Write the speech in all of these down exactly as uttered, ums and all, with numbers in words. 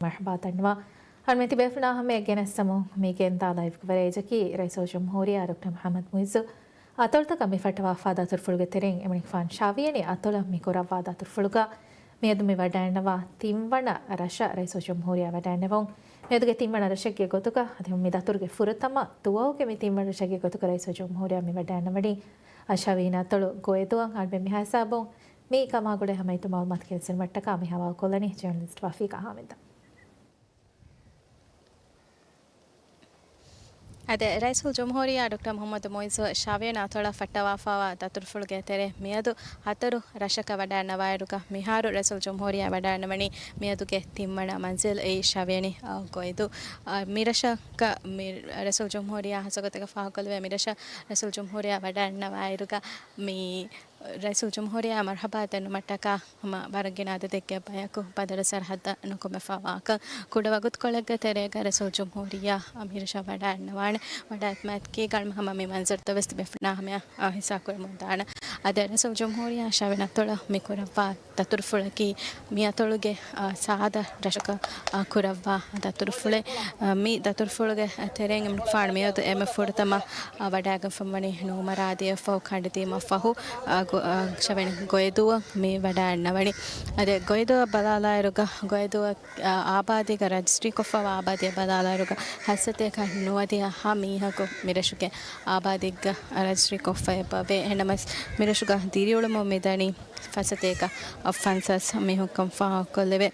މަރްޙަބާ ދަންނަވާ. ހަންމެ ތިބޭފުޅުންނާ ހަމަޔަށް ގެނެސްދަމުން މި ގެންދާ ލައިވްގެ ވެރިއެއް އެއީ ރައީސުލްޖުމްހޫރިއްޔާ ޑޮކްޓަރ މުޙައްމަދު މުޢިއްޒު އަތޮޅުތަކަށް މި ފައްޓަވާފާ ދަތުރުފުޅުގެ ތެރެއިން އެމަނިކުފާނު ޝާވިޔަނި އަތޮޅަށް މި ކުރައްވާ ދަތުރުފުޅުގަ މިއަދު މި ވަޑައިންނަވާ ތިންވަނަ ރަށަށް ރައީސުލްޖުމްހޫރިއްޔާ ވަޑައިންނެވުން. މިއަދުގެ ތިންވަނަ ރަށެއްގެ ގޮތުގަ އަދި މި ދަތުރުގެ ފުރަތަމަ ދުވަހުގެ މި ތިންވަނަ ރަށެއްގެ ގޮތުގަ ރައީސުލްޖުމްހޫރިއްޔާ މި ވަޑައިންނަވަނީ ޝާވިޔަނި އަތޮޅު ގޮއިދޫއަށް. އަޅުގަނޑުމެން މިހާ ހިސާބުން މި ކަމާ ގުޅޭ ހަމަ އިތުރު މައުލޫމާތު ގެނެސްދިނުމަށްޓަކާ މި ހަވާލުކޮށްލަނީ ޖަރނަލިސްޓް ވަފީގާ ހާމިދަށް. އަދި ރައީސުލްޖުމްހޫރިއްޔާ ޑޮކްޓަރ މުޙައްމަދު މުޢިއްޒު ޝާވިޔަނި އަތޮޅަށް ފައްޓަވާފާވާ ދަތުރުފުޅުގެ ތެރޭ މިއަދު ހަތަރު ރަށަކަށް ވަޑައިންނަވާއިރުގަ މިހާރު ރައީސުލްޖުމްހޫރިއްޔާ ވަޑައިންނަވަނީ މިއަދުގެ ތިންވަނަ މަންޒިލް އެއީ ޝާވިޔަނި، އަ، ގޮއިދޫ. އަ، މިރަށަކަށް މި ރައީސުލްޖުމްހޫރިއްޔާ ހައްސަގޮތަކަށް ފާހަގަކޮށްލެވޭ މިރަށަށް ރައީސުލްޖުމްހޫރިއްޔާ ވަޑައިންނަވާއިރުގަ މި ރައީސުލްޖުމްހޫރިއްޔާ މަރްޙަބާ ދެންނުމަށްޓަކާ ހަމަ ވަރަށް ގިނަ އަދަދެއްގެ ބަޔަކު ބަނދަރު ސަރަހައްދަށް ނުކުމެފަވާކަން ކުޑަ ވަގުތުކޮޅެއްގެ ތެރޭގަ ރައީސުލްޖުމްހޫރިއްޔާ މިރަށަށް ވަޑައިންނަވާނެ. ވަޑައިގެން މިއަދު ހަމަ މި މަންޒަރުތައް ވެސް ތިބޭފުޅުންނާ ހަމަޔަށް ހިއްސާކުރަމުންދާނެ. އަދި ރައީސުލްޖުމްހޫރިއްޔާ ޝާވިޔަނި އަތޮޅަށް މި ކުރައްވާ ދަތުރުފުޅަކީ މި އަތޮޅުގެ، އާ، ސާދަ ރަށަކަށް، އާ، ކުރައްވާ ދަތުރުފުޅެއް. އާ، މި ދަތުރުފުޅުގެ ތެރެއިން އެމަނިކުފާނު މިއަދު އެންމެ ފުރަތަމަ، އާ، ވަޑައިގެންފަވަނީ ނޫމަރާދީއަށްފަހު ކަނޑިދީމަށްފަހު، އާ، ގޮ-، އާ، ޝާވިޔަނި ގޮއިދޫއަށް މި ވަޑައިންނަވަނީ. އަދި ގޮއިދޫއަށް ބަލާލާއިރުގަ ގޮއިދޫއަށް، އާ، އާބާދީގަ ރަޖިސްޓްރީކޮށްފައިވާ އާބާދީއަށް ބަލާލާއިރުގަ ހަތްސަތޭކަ ނުވަދިހަ މީހަކު މިރަށުގެ އާބާދީގަ ރަޖިސްޓްރީކޮށްފައިވޭ. އެހެންނަމަވެސް މިރަށުގަ ދިރިއުޅުމުން މިދަނީ ފަސްސަތޭކަ ފަންސާސް މީހުންކަން ފާހަގަކޮށްލެވޭ.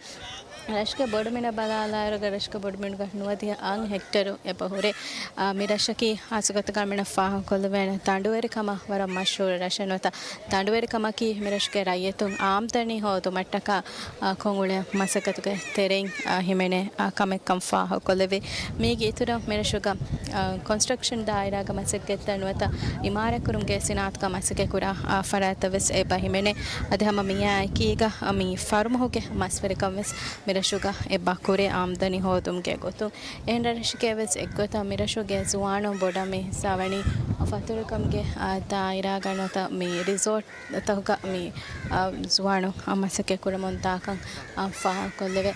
ރަށުގެ ބޮޑުމިނަށް ބަލާލާއިރުގަ ރަށުގެ ބޮޑުމިނުގަ ނުވަދިހަ އަށް ހެކްޓަރު އެބަހުރޭ. އާ، މި ރަށަކީ ހާއްސަގޮތަކަށް މިނަށް ފާހަގަކޮށްލެވޭނެ ދަނޑުވެރިކަމަށް ވަރަށް މަޝްހޫރު ރަށެއް ނުވަތަ ދަނޑުވެރިކަމަކީ މިރަށުގެ ރައްޔިތުން އާމްދަނީ ހޯދުމަށްޓަކާ، އާ، ކޮށްއުޅޭ މަސައްކަތުގެ ތެރެއިން، އާ، ހިމެނޭ، އާ، ކަމެއްކަން ފާހަގަކޮށްލެވި. މީގެ އިތުރަށް މިރަށުގަ، އާ، ކޮންސްޓްރަކްޝަން ދާއިރާގެ މަސައްކަތްތައް ނުވަތަ އިމާރާތްކުރުމުގެ ސިނާއަތުގަ މަސައްކަތްކުރާ، އާ، ފަރާތްތައް ވެސް އެބަ ހިމެނޭ. އަދި ހަމަ މިއާއެކީގަ މި ފަރުމަހުގެ މަސްވެރިކަން ވެސް މިރަށުގަ އެބަ ކުރޭ އާމްދަނީ ހޯދުމުގެ ގޮތުން. އެހެން ރަށެކޭ ވެސް އެއްގޮތަށް މިރަށުގެ ޒުވާނުން ބޮޑަށް މި ހިއްސާވަނީ ފަތުރުކަމުގެ، އާ، ދާއިރާގަ ނުވަތަ މި ރިސޯޓް ތަކުގަ މި، އާ، ޒުވާނުން، އާ، މަސައްކަތް ކުރަމުން ދާކަން، އާ، ފާހަގަކޮށްލެވޭ.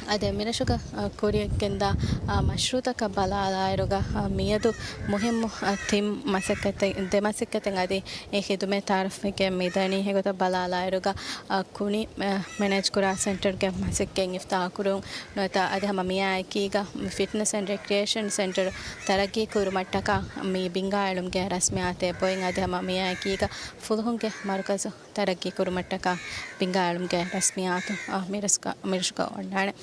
އަދި މިރަށުގަ، އާ، ކުރިއަށްގެންދާ، އާ، މަޝްރޫއުތަކަށް ބަލާލާއިރުގަ، އާ، މިއަދު މުހިއްމު، އާ، ތިން މަސައްކަތެއް، ދެ މަސައްކަތެއް އަދި އެ ޚިދުމަތް ތައާރަފްވެގެން މިދަނީ. އެގޮތަށް ބަލާލާއިރުގަ، އާ، ކުނި، އާ، މެނޭޖްކުރާ ސެންޓަރުގެ މަސައްކަތް އިފްތިތާޙްކުރުން ނުވަތަ އަދި ހަމަ މިއާއެކީގަ ފިޓްނަސް އެންޑް ރެކްރިއޭޝަން ސެންޓަރު ތަރައްގީކުރުމަށްޓަކާ މި ބިންގާއެޅުމުގެ ރަސްމިއްޔާތެއް އެބައޮތް. އަދި ހަމަ މިއާއެކީގަ ފުލުހުންގެ މަރުކަޒު ތަރައްގީކުރުމަށްޓަކާ ބިންގާއެޅުމުގެ ރަސްމިއްޔާތު، އާ، މިރަސްގަ-، މިރަށުގަ އޮންނާނެ.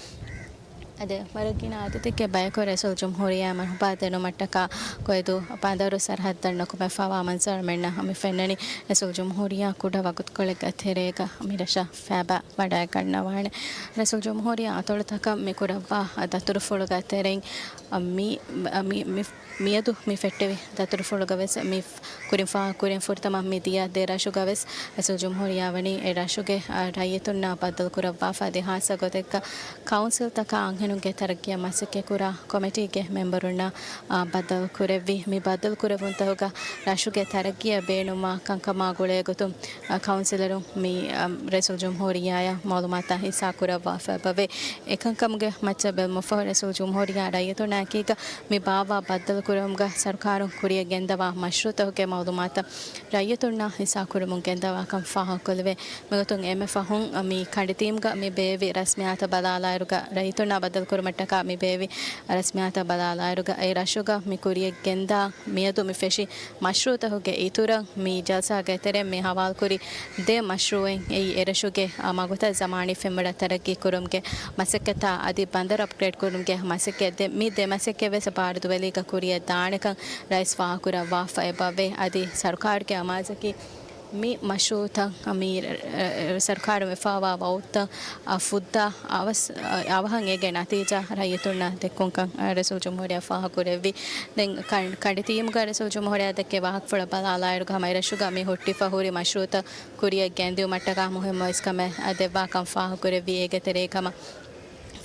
އަދި ވަރަށް ގިނަ އަދަދެއްގެ ބަޔަކު ރައީސުލްޖުމްހޫރިއްޔާ މަރްޙަބާ ދެނުމަށްޓަކާ ގޮއިދޫ ބަނދަރު ސަރަހައްދަށް ނުކުމެފައިވާ މަންޒަރު މިންނަ މި ފެންނަނީ. ރައީސުލްޖުމްހޫރިއްޔާ ކުޑަ ވަގުތުކޮޅެއްގެ ތެރޭގަ މިރަށަށް ފައިބާ ވަޑައިގަންނަވާނެ. ރައީސުލްޖުމްހޫރިއްޔާ އަތޮޅުތަކަށް މި ކުރައްވާ ދަތުރުފުޅުގެ ތެރެއިން މި، މި، މި، މިއަދު މި ފެއްޓެވި ދަތުރުފުޅުގަ ވެސް މި ކުރިން ފާހަގަކުރިން ފުރަތަމަ މި ދިޔަ ދެ ރަށުގަ ވެސް ރައީސުލްޖުމްހޫރިއްޔާ ވަނީ އެ ރަށުގެ، އާ، ރައްޔިތުންނާ ބައްދަލުކުރައްވާފަ އަދި ހާއްސަ ގޮތެއްގަ ކައުންސިލްތަކާ އަންހެނުންގެ ތަރައްގީއަށް މަސައްކަތްކުރާ ކޮމިޓީގެ މެމްބަރުންނާ، އާ، ބައްދަލުކުރެއްވި. މި ބައްދަލުކުރެއްވުންތަކުގަ ރަށުގެ ތަރައްގީއަށް ބޭނުންވާ ކަންކަމާ ގުޅޭގޮތުން، އާ، ކައުންސިލަރުން މި، އާ، ރައީސުލްޖުމްހޫރިއްޔާއަށް މައުލޫމާތާ ހިއްސާކުރައްވާފަ އެބަވޭ. އެކަންކަމުގެ މައްޗަށް ބެލުމަށްފަހު ރައީސުލްޖުމްހޫރިއްޔާ ރައްޔިތުންނާއެކީގަ މި ބާއްވާ ބައްދަލުކުރުމުގަ ސަރުކާރުން ކުރިއަށް ގެންދަވާ މަޝްރޫއުތަކުގެ މައުލޫމާތަށް ރައްޔިތުންނާ ހިއްސާކުރަމުން ގެންދަވާކަން ފާހަގަކޮށްލެވޭ. މިގޮތުން އެންމެ ފަހުން މި ކަނޑިތީމުގަ މި ބޭއްވި ރަސްމިއްޔާތައް ބަލާލާއިރުގަ ރައްޔިތުންނާ ބައްދަލުކުރުމަށްޓަކާ މި ބޭއްވި ރަސްމިއްޔާތައް ބަލާލާއިރުގަ އެ ރަށުގަ މި ކުރިއަށް ގެންދާ މިއަދު މި ފެށި މަޝްރޫއުތަކުގެ އިތުރަށް މި ޖަލްސާގެ ތެރެއިން މި ހަވާލުކުރި ދެ މަޝްރޫއެއް އެއީ އެރަށުގެ މަގުތައް ޒަމާނީ ފެންވަރަށް ތަރައްގީ ކުރުމުގެ މަސައްކަތާ އަދި ބަނދަރު އަޕްގްރޭޑް ކުރުމުގެ މަސައްކަތް. ދެ، މި ދެ މަސައްކަތް ވެސް ބާރު ދުވެލީގަ ކުރިއަށް ދާނެކަން ރައީސް ފާހަގަކުރައްވާފަ އެބަވޭ. އަދި ސަރުކާރުގެ އަމާޒަކީ މި މަޝްރޫއުތައް މި ސަރުކާރުން ވެފައިވާ ވައުދުތައް ފުއްދާ އަވަސް، އަވަހަށް އެނގޭ ނަތީޖާ ރައްޔިތުންނަށް ދެއްކުންކަން ރައީސުލްޖުމްހޫރިއްޔާ ފާހަގަކުރެއްވި. ދެން ކަން، ކަނޑިތީމުގަ ރައީސުލްޖުމްހޫރިއްޔާ ދެއްކޭ ވާހަކަފުޅަށް ބަލާލާއިރުގަ ހަމަ އެރަށުގަ މި ހުއްޓިފަ ހުރި މަޝްރޫއުތައް ކުރިއަށް ގެންދިއުމަށްޓަކާ މުހިއްމު އިސްކަމެއް ދެއްވާކަން ފާހަގަކުރެއްވީ. އޭގެ ތެރޭ ކަމަށް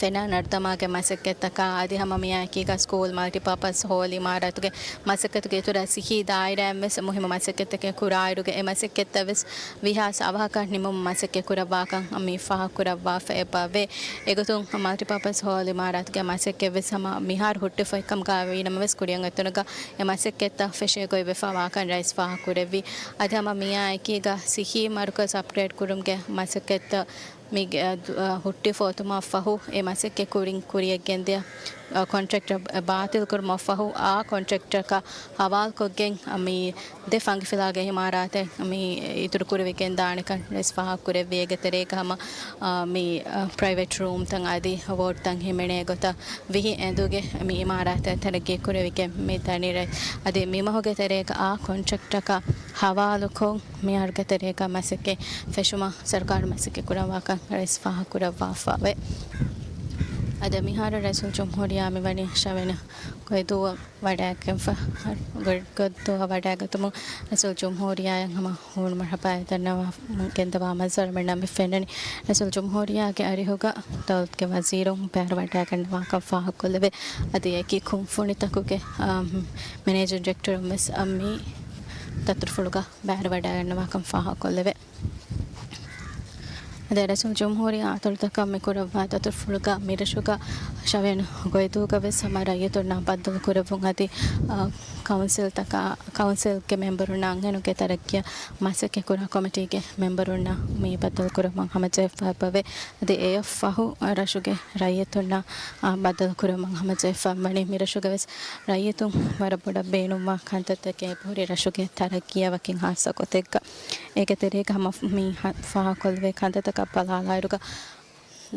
ފެނާ ނަރުދަމާގެ މަސައްކަތްތަކާ އަދި ހަމަ މިއާއެކީގަ ސްކޫލް މަލްޓިޕާޕަސް ހޯލް އިމާރާތުގެ މަސައްކަތުގެ އިތުރަށް ސިއްހީ ދާއިރާއިން ވެސް މުހިއްމު މަސައްކަތްތަކެއް ކުރާއިރުގަ އެ މަސައްކަތްތައް ވެސް ވީހާވެސް އަވަހަކަށް ނިމުމަށް މަސައްކަތް ކުރައްވާކަން މި ފާހަގަކުރައްވާފަ އެބަވޭ. އެގޮތުން މަލްޓިޕާޕަސް ހޯލް އިމާރާތުގެ މަސައްކަތް ވެސް ހަމަ މިހާރު ހުއްޓިފައިކަމުގަ ވީނަމަވެސް ކުރިއަށް އޮތުނުގަ އެ މަސައްކަތްތައް ފެށޭ ގޮތް ވެފަ ވާކަން ރައީސް ފާހަގަކުރެއްވި. އަދި ހަމަ މިއާއެކީގަ ސިއްހީ މަރުކަޒް އަޕްގްރޭޑް ކުރުމުގެ މަސައްކަތްތައް މި ގެ-، އަ، ދު-، އަ، ހުއްޓިފަ އޮތުމަށް ފަހު އެ މަސައްކަތް ކުރިން ކުރިއަށް ގެންދިޔަ، އަ، ކޮންޓްރެކްޓަށް ބާތިލް ކުރުމަށް ފަހު އާ ކޮންޓްރެކްޓަކަށް ހަވާލުކޮށްގެން މި ދެ ފަންގިފިލާގެ އިމާރާތެއް މި އިތުރު ކުރެވިގެން ދާނެކަން ރައީސް ފާހަގަކުރެއްވި. އޭގެ ތެރޭގަ ހަމަ، އާ، މި، އާ، ޕްރައިވެޓް ރޫމްތައް އަދި ވޯޑްތައް ހިމެނޭ ގޮތަށް ވިހި އެނދުގެ މި އިމާރާތެއް ތަރައްގީ ކުރެވިގެން މި ދަނީ ރައީސް. އަދި މިމަހުގެ ތެރޭގަ އާ ކޮންޓްރެކްޓަކަށް ހަވާލުކޮށް މިހާރުގެ ތެރޭގަ މަސައްކަތް ފެށުމަށް ސަރުކާރު މަސައްކަތް ކުރައްވާކަން ރައީސް ފާހަގަކުރައްވާފަވޭ. އަދި މިހާރު ރައީސުލްޖުމްހޫރިއްޔާ މިވަނީ ޝަވެން ގޮއިދޫއަށް ވަޑައިގެންފަ-، ގޮ-، ގޮއިދޫއަށް ވަޑައިގަތުމުން ރައީސުލްޖުމްހޫރިއްޔާއަށް ހަމަ ހޫނު މަރުޙަބާ ދަންނަވާ ގެންދަވާ މަންޒަރުމެންނަށް މި ފެންނަނީ. ރައީސުލްޖުމްހޫރިއްޔާގެ އަރިހުގަ ދައުލަތުގެ ވަޒީރުން ބައިވެރިވަޑައިގަންނަވާކަން ފާހަގަކޮށްލެވޭ. އަދި އެކި ކުންފުނިތަކުގެ، އާ، މެނޭޖިން ޑިރެކްޓަރުން ވެސް މި ދަތުރުފުޅުގަ ބައިވެރިވަޑައިގަންނަވާކަން ފާހަގަކޮށްލެވޭ. އަދި ރައީސުލްޖުމްހޫރިއްޔާ އަތޮޅުތަކަށް މި ކުރައްވާ ދަތުރުފުޅުގަ މިރަށުގަ ޝަވެން ގޮއިދޫގަ ވެސް ހަމަ ރައްޔިތުންނާ ބައްދަލު ކުރެއްވުން އަދި، އަ، ކައުންސިލްތަކާ، ކައުންސިލްގެ މެމްބަރުންނާ އަންހެނުންގެ ތަރައްގީއަށް މަސައްކަތް ކުރާ ކޮމިޓީގެ މެމްބަރުންނާ މި ބައްދަލު ކުރައްވަން ހަމަޖެހިފަ އެބަވޭ. އަދި އެއަށް ފަހު ރަށުގެ ރައްޔިތުންނާ، އަ، ބައްދަލު ކުރައްވަން ހަމަޖެހިފަ ވަނީ. މިރަށުގަ ވެސް ރައްޔިތުން ވަރަށް ބޮޑަށް ބޭނުންވާ ކަންތައްތަކެއް އެބަހުރި ރަށުގެ ތަރައްގީއަށް ވަކިން ހާއްސަ ގޮތެއްގަ. އޭގެ ތެރޭގަ ހަމަ މި ހަ-، ފާހަގަކޮށްލެވޭ ކަންތައްތަކަށް ބަލާލާއިރުގަ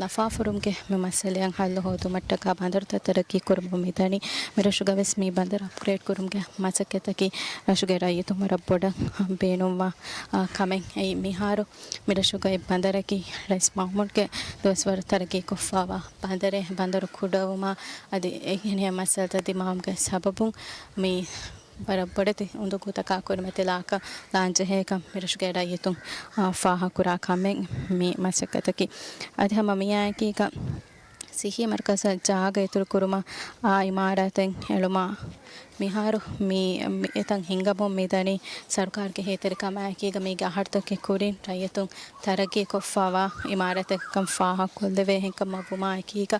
ލަފާފުރުމުގެ މި މައްސަލައަށް ހައްލު ހޯދުމަށްޓަކާ ބަނދަރުތައް ތަރައްގީ ކުރުމަށް މިދަނީ. މިރަށުގަ ވެސް މި ބަނދަރު އަޕްގްރޭޑް ކުރުމުގެ މަސައްކަތަކީ ރަށުގެ ރައްޔިތުން ވަރަށް ބޮޑަށް ބޭނުންވާ، އާ، ކަމެއް. އެއީ މިހާރު މިރަށުގައި ބަނދަރަކީ ރައީސް މައުމޫންގެ ދުވަސްވަރު ތަރައްގީ ކޮށްފަވާ ބަނދަރެއް. ބަނދަރު ކުޑަވުމާ އަދި އެހެނިހެން މައްސަލަތައް ދިމާވުމުގެ ސަބަބުން މި ވަރަށް ބޮޑެތި އުނދަގޫތަކާ ކުރިމަތިލާކަށް ލާންޖެހޭކަން މިރަށުގެ ރައްޔިތުން، އާ، ފާހަގަކުރާ ކަމެއް މި މަސައްކަތަކީ. އަދި ހަމަ މިއާއެކީގަ ސިއްހީ މަރުކަޒަށް ޖާގަ އިތުރު ކުރުމަށް އާ އިމާރާތެއް އެޅުމަށް މިހާރު މި، މި އެތަން ހިންގަމުން މިދަނީ. ސަރުކާރުގެ އެހީތެރިކަމާއެކީގަ މީގެ އަހަރުތަކެއް ކުރިން ރައްޔިތުން ތަރައްގީ ކޮށްފަވާ އިމާރާތެއްކަން ފާހަގަކޮށްލެވޭ. ހެންކަމަށް ވުމާއެކީގަ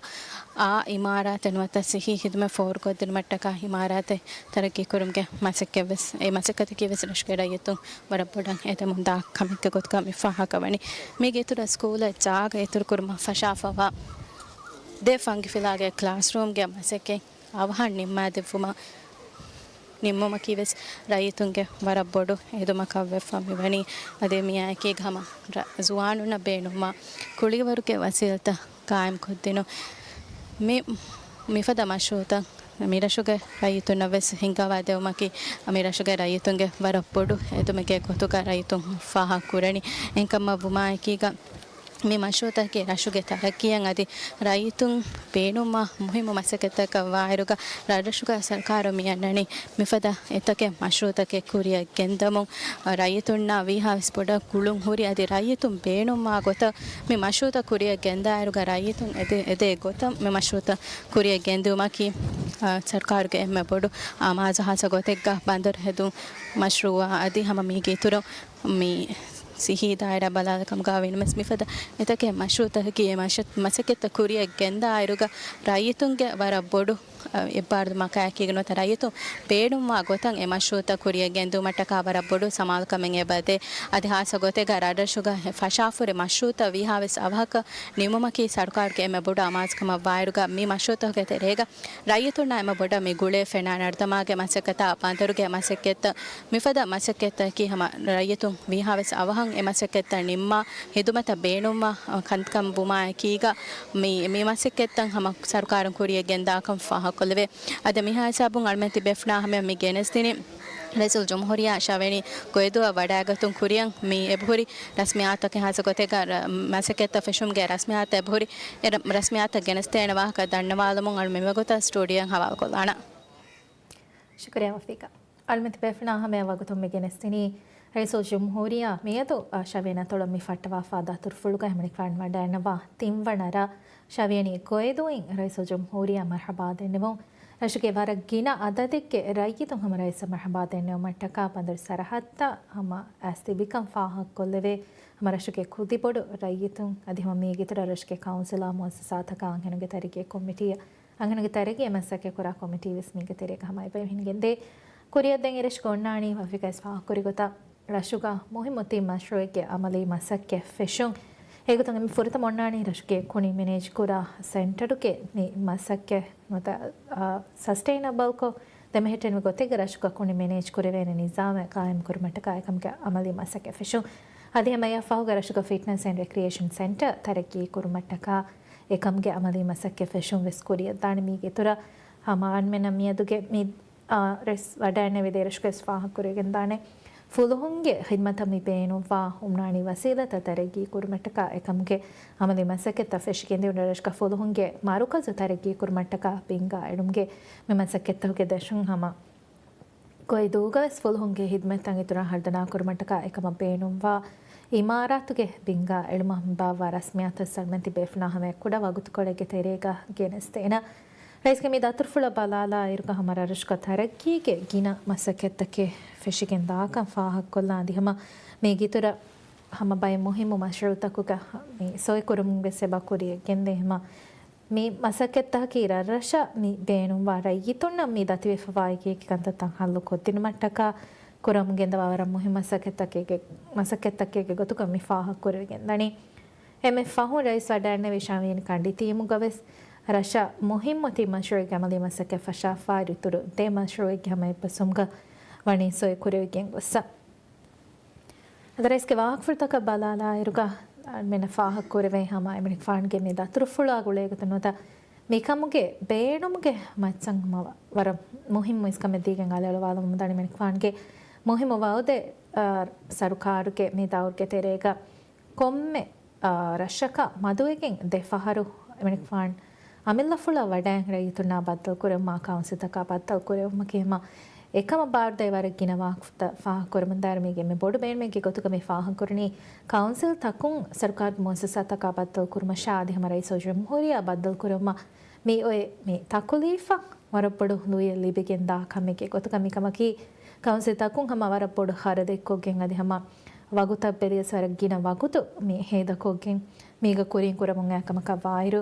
އާ އިމާރާތެއް ނުވަތަ ސިއްހީ ހިދުމަތް ފޯރުކޮށްދިނުމަށްޓަކާ އިމާރާތެއް ތަރައްގީ ކުރުމުގެ މަސައްކަތް ވެސް، އެ މަސައްކަތަކީ ވެސް ރަށުގެ ރައްޔިތުން ވަރަށް ބޮޑަށް އެދެމުންދާ ކަމެއްގެ ގޮތުގަ މި ފާހަގަވަނީ. މީގެ އިތުރަށް ސްކޫލަށް ޖާގަ އިތުރުކުރުމަށް ފަށާފަވާ ދެ ފަންގިފިލާގެ ކްލާސްރޫމްގެ މަސައްކަތް އަވަހަށް ނިންމާދެއްވުމަށް، ނިންމުމަކީ ވެސް ރައްޔިތުންގެ ވަރަށް ބޮޑު އެދުމަކަށް ވެފަ މިވަނީ. އަދި މިއާއެކީގަ ހަމަ ރަ-، ޒުވާނުންނަށް ބޭނުންވާ ކުޅިވަރުގެ ވަސީލަތައް ގާއިމްކޮށްދިނުން. މި، މިފަދަ މަޝްރޫއުތައް މިރަށުގެ ރައްޔިތުންނަށް ވެސް ހިންގަވާ ދެވުމަކީ މިރަށުގެ ރައްޔިތުންގެ ވަރަށް ބޮޑު އެދުމެއްގެ ގޮތުގަ ރައްޔިތުން ފާހަގަކުރަނީ. އެހެންކަމަށް ވުމާއެކީގަ މި މަޝްރޫއުތަކަކީ ރަށުގެ ތަރައްގީއަށް އަދި ރައްޔިތުން ބޭނުންވާ މުހިއްމު މަސައްކަތްތަކަށް ވާއިރުގަ ރަށްރަށުގަ ސަރުކާރުން މި އަންނަނީ މިފަދަ އެތަކެއް މަޝްރޫއުތަކެއް ކުރިއަށް ގެންދަމުން، ރައްޔިތުންނާ ވީހާވެސް ބޮޑަށް ގުޅުން ހުރި އަދި ރައްޔިތުން ބޭނުންވާ ގޮތަށް މި މަޝްރޫއުތައް ކުރިއަށް ގެންދާއިރުގަ ރައްޔިތުން އެދޭ، އެދޭ ގޮތަށް މި މަޝްރޫއުތައް ކުރިއަށް ގެންދިއުމަކީ، އާ، ސަރުކާރުގެ އެންމެ ބޮޑު އާމާޒު. ހާއްސަ ގޮތެއްގަ ބަނދަރު ހެދުން މަޝްރޫއާ އަދި ހަމަ މީގެ އިތުރު މި ސިއްހީ ދާއިރާ ބަލާލާ ކަމުގަ ވީނަމަވެސް މިފަދަ އެތަކެއް މަޝްރޫއުތަކަކީ އެ މަޝަ-، މަސައްކަތްތައް ކުރިއަށް ގެންދާއިރުގަ ރައްޔިތުންގެ ވަރަށް ބޮޑު، އަ، އެއްބާރުލުމަކާއެކީގަ ނުވަތަ ރައްޔިތުން ބޭނުންވާ ގޮތަށް އެ މަޝްރޫއުތައް ކުރިއަށް ގެންދިއުމަށްޓަކާ ވަރަށް ބޮޑު ސަމާލުކަމެއް އެބަދޭ. އަދި ހާއްސަ ގޮތެއްގަ ރަށްރަށުގަ ފަށާފުރި މަޝްރޫއުތައް ވީހާވެސް އަވަހަކަށް ނިމުމަކީ ސަރުކާރުގެ އެންމެ ބޮޑު އަމާޒުކަމަށް ވާއިރުގަ މި މަޝްރޫއުތަކުގެ ތެރޭގަ ރައްޔިތުންނާ އެންމެ ބޮޑަށް މި ގުޅޭ ފެނާ ނަރުދަމާގެ މަސައްކަތާ ބަނދަރުގެ މަސައްކަތްތައް. މިފަދަ މަސައްކަތްތަކަކީ ހަމަ ރައްޔިތުން ވީހާވެސް އަވަހަށް އެ މަސައްކަތްތައް ނިންމާ ހިދުމަތަށް ބޭނުންވާ ކަންކަން ވުމާއެކީގަ މި، މި މަސައްކަތްތައް ހަމަ ސަރުކާރުން ކުރިއަށް ގެންދާކަން ފާހަގަކޮށްލެވޭ. އަދި މިހާ ހިސާބުން އަޅުމެން ތިބޭފުޅާ ހަމަޔަށް މި ގެނެސްދިނީ ރައީސުލްޖުމްހޫރިއްޔާ ޝަވެނި ގޮއިދޫއަށް ވަޑައިގަތުން ކުރިއަށް މި އެބަހުރި ރަސްމިއްޔާތުތަކެއް ހާއްސަ ގޮތެއްގަ ރަ-، މަސައްކަތްތައް ފެށުމުގެ ރަސްމިއްޔާތު އެބަހުރި އެ ރަ-، ރަސްމިއްޔާތަށް ގެނެސްދޭނެ ވާހަކަ ދަންނަވާލަމުން އަޅު މިވަގުތަށް ސްޓޫޑިއޯއަށް ހަވާލުކޮށްލާނަން. ޝުކުރިއްޔާ މަފީކާ. އަޅުމެން ތިބޭފުޅާ ހަމަޔަށް ވަގުތުން މި ގެނެސްދިނީ ރައީސުލްޖުމްހޫރިއްޔާ މިއަދު ޝަވިޔަނި އަތޮޅަށް މި ފައްޓަވާފާ ދަތުރުފުޅުގައި އެމަނިކުފާނު ވަޑައިންނަވާ ތިންވަނަ ރ ޝަވިޔަނި ގޮއިދޫއިން ރައީސުލްޖުމްހޫރިއްޔާ މަރްޙަބާ ދެންނެވުން. ރަށުގެ ވަރަށް ގިނަ އަދަދެއްގެ ރައްޔިތުން ހަމަ ރައީސަށް މަރްޙަބާ ދެންނެވުމަށްޓަކާ ބަނދަރު ސަރަހައްދަށް ހަމަ އައިސް ތިބިކަން ފާހަގަކޮށްލެވޭ. ހަމަ ރަށުގެ ކުދިބޮޑު ރައްޔިތުން އަދި ހަމަ މީގެ އިތުރަށް ރަށުގެ ކައުންސިލާ މުއައްސަސާތަކާ އަންހެނުންގެ ތަރައްގީ ކޮމިޓީއަށް އަންހެނުންގެ ތަރައްގީ މަސައްކަތްކުރާ ކޮމިޓީ ވެސް މީގެ ތެރޭގަ ހަމަ އެބަ ހިނގެންދޭ. ކުރިއަށް ދެން އެރަށުގަ އޮންނާނީ ވަކިވެސް ފާހަގަކުރިގޮތަށް ރަށުގަ މުހިއްމު ތިން މަޝްރޫއެއްގެ އަމަލީ މަސައްކަތް ފެށުން. އެގޮތުން އެންމެ ފުރަތަމަ އޮންނާނީ ރަށުގެ ކުނި މެނޭޖްކުރާ ސެންޓަރުގެ މި މަސައްކަތް ނުވަތަ، އާ، ސަސްޓެއިނަބަލްކޮށް ދެމެހެއްޓެނިވި ގޮތެއްގަ ރަށުގަ ކުނި މެނޭޖް ކުރެވޭނެ ނިޒާމެއް ޤާއިމްކުރުމަށްޓަކާ އެކަމުގެ އަމަލީ މަސައްކަތް ފެށުން. އަދި ހަމަ އެއަށް ފަހުގަ ރަށުގަ ފިޓްނަސް އެންޑް ރެކްރިއޭޝަން ސެންޓަރ ތަރައްގީ ކުރުމަށްޓަކާ އެކަމުގެ އަމަލީ މަސައްކަތް ފެށުން ވެސް ކުރިއަށްދާނެ. މީގެ އިތުރަށް ހަމަ އަންމެނަށް މިއަދުގެ މި، އާ، ރައީސް ވަޑައިންނެވި ދޭ ރަށުގައި ވެސް ފާހަގަކުރެވިގެންދާނެ. ފުލުހުންގެ ޚިދްމަތަށް މި ބޭނުންވާ ހުންނާނީ ވަސީލަތްތައް ތަރައްގީ ކުރުމަށްޓަކާ އެކަމުގެ އަމަލީ މަސައްކަތްތައް ފެށިގެންދިޔުން ރަށުގަ ފުލުހުންގެ މަރުކަޒު ތަރައްގީ ކުރުމަށްޓަކާ ބިންގާ އެޅުމުގެ މި މަސައްކަތްތަކުގެ ދަށުން ހަމަ ގޮއިދޫގަވެސް ފުލުހުންގެ ހިދްމަތްތައް އިތުރަށް ހަރުދަނާ ކުރުމަށްޓަކާ އެކަމަށް ބޭނުންވާ އިމާރާތުގެ ބިންގާ އެޅުމަށް ބާއްވާ ރަސްމިއްޔާތު ސަލަމަތީ ބޭފުޅުންނާ ހަމައަށް ކުޑަ ވަގުތުކޮޅެއްގެ ތެރޭގަ ގެނެސްދޭނަ. ރައީސްގެ މި ދަތުރުފުޅަށް ބަލާލާއިރުގަ ހަމަ ރަށުގަ ތަރައްގީގެ ގިނަ މަސައްކަތްތަކެއް ފެށިގެން ދާކަން ފާހަގަކޮށްލާ އަދި ހަމަ މީގެ އިތުރަށް ހަމަ ބައެއް މުހިއްމު މަޝްރޫއުތަކުގަ މި ސޮއިކުރުމުން ވެސް އެބަ ކުރިއަށް ގެންދޭ. ހަމަ މި މަސައްކަތްތަކަކީ ރަށްރަށަށް މި ބޭނުންވާ ރައްޔިތުންނަށް މި ދަތިވެފަވާ އެކި އެކި ކަންތައްތައް ހައްލު ކޮށްދިނުމަށްޓަކާ ކުރަމުން ގެންދަވާ ވަރަށް މުހިއްމު މަސައްކަތްތަކެއްގެ، މަސައްކަތްތަކެއްގެ ގޮތުގަ މި ފާހަގަކުރެވިގެންދަނީ. އެންމެ ފަހުން ރައީސް ވަޑައިންނެވި ޝަވިޔަނި ކަނޑިތީމުގަވެސް ރަށަށް މުހިއްމު ތިން މަޝްރޫއެއްގެ އަމަލީ މަސައްކަތް ފަށާފާއިރު އިތުރު ދެ މަޝްރޫއެއްގެ ހަމަ އެއްބަސްވުމުގަ ވަނީ ސޮއި ކުރެވިގެން ގޮއްސަ. އަދި ރައީސްގެ ވާހަކަފުޅުތަކަށް ބަލާލާއިރުގަ އަންމެނަށް ފާހަގަކުރެވޭ ހަމަ އެމަނިކުފާނުގެ މި ދަތުރުފުޅާ ގުޅޭގޮތުން ނުވަތަ މިކަމުގެ ބޭނުމުގެ މައްޗަށް ހަމަ ވަ-، ވަރަށް މުހިއްމު އިސްކަމެއް ދީގެން އަލިއަޅުވާލަމުން ދަނީ އެމަނިކުފާނުގެ މުހިއްމު ވައުދެއް، އާ، ސަރުކާރުގެ މި ދައުރުގެ ތެރޭގަ ކޮންމެ، އާ، ރަށަކަށް މަދުވެގެން ދެ ފަހަރު އެމަނިކުފާނު އަމިއްލަފުޅަށް ވަޑައިން ރައްޔިތުންނާ ބައްދަލުކުރެވުމާ ކައުންސިލްތަކާ ބައްދަލުކުރެވުމަކީ ހަމަ އެކަމަށް ބާރުދޭ ވަރަށް ގިނަ ވާހަކަފުޅުތައް ފާހަގަކުރަމުންދާއިރު މީގެ އެންމެ ބޮޑު ބޭނުމެއްގެ ގޮތުގަ މި ފާހަގަކުރަނީ ކައުންސިލްތަކުން ސަރުކާރުގެ މުއައްސަސާތަކާ ބައްދަލުކުރުމަށާ އަދި ހަމަ ރައީސުލްޖުމްހޫރިއްޔާ ބައްދަލުކުރެވުމަށް މި އޮތް މި ތަކުލީފަށް ވަރަށް ބޮޑު ލުޔެއް ލިބިގެން ދާ ކަމެއްގެ ގޮތުގަ މިކަމަކީ ކައުންސިލްތަކުން ހަމަ ވަރަށް ބޮޑު ޚަރަދެއްކޮށްގެން އަދި ހަމަ ވަގުތަށް ބެލިޔަސް ވަރަށް ގިނަ ވަގުތު މި ހޭދަކޮށްގެން މީގަ ކުރިން ކުރަމުން އައި ކަމަކަށް ވާއިރު،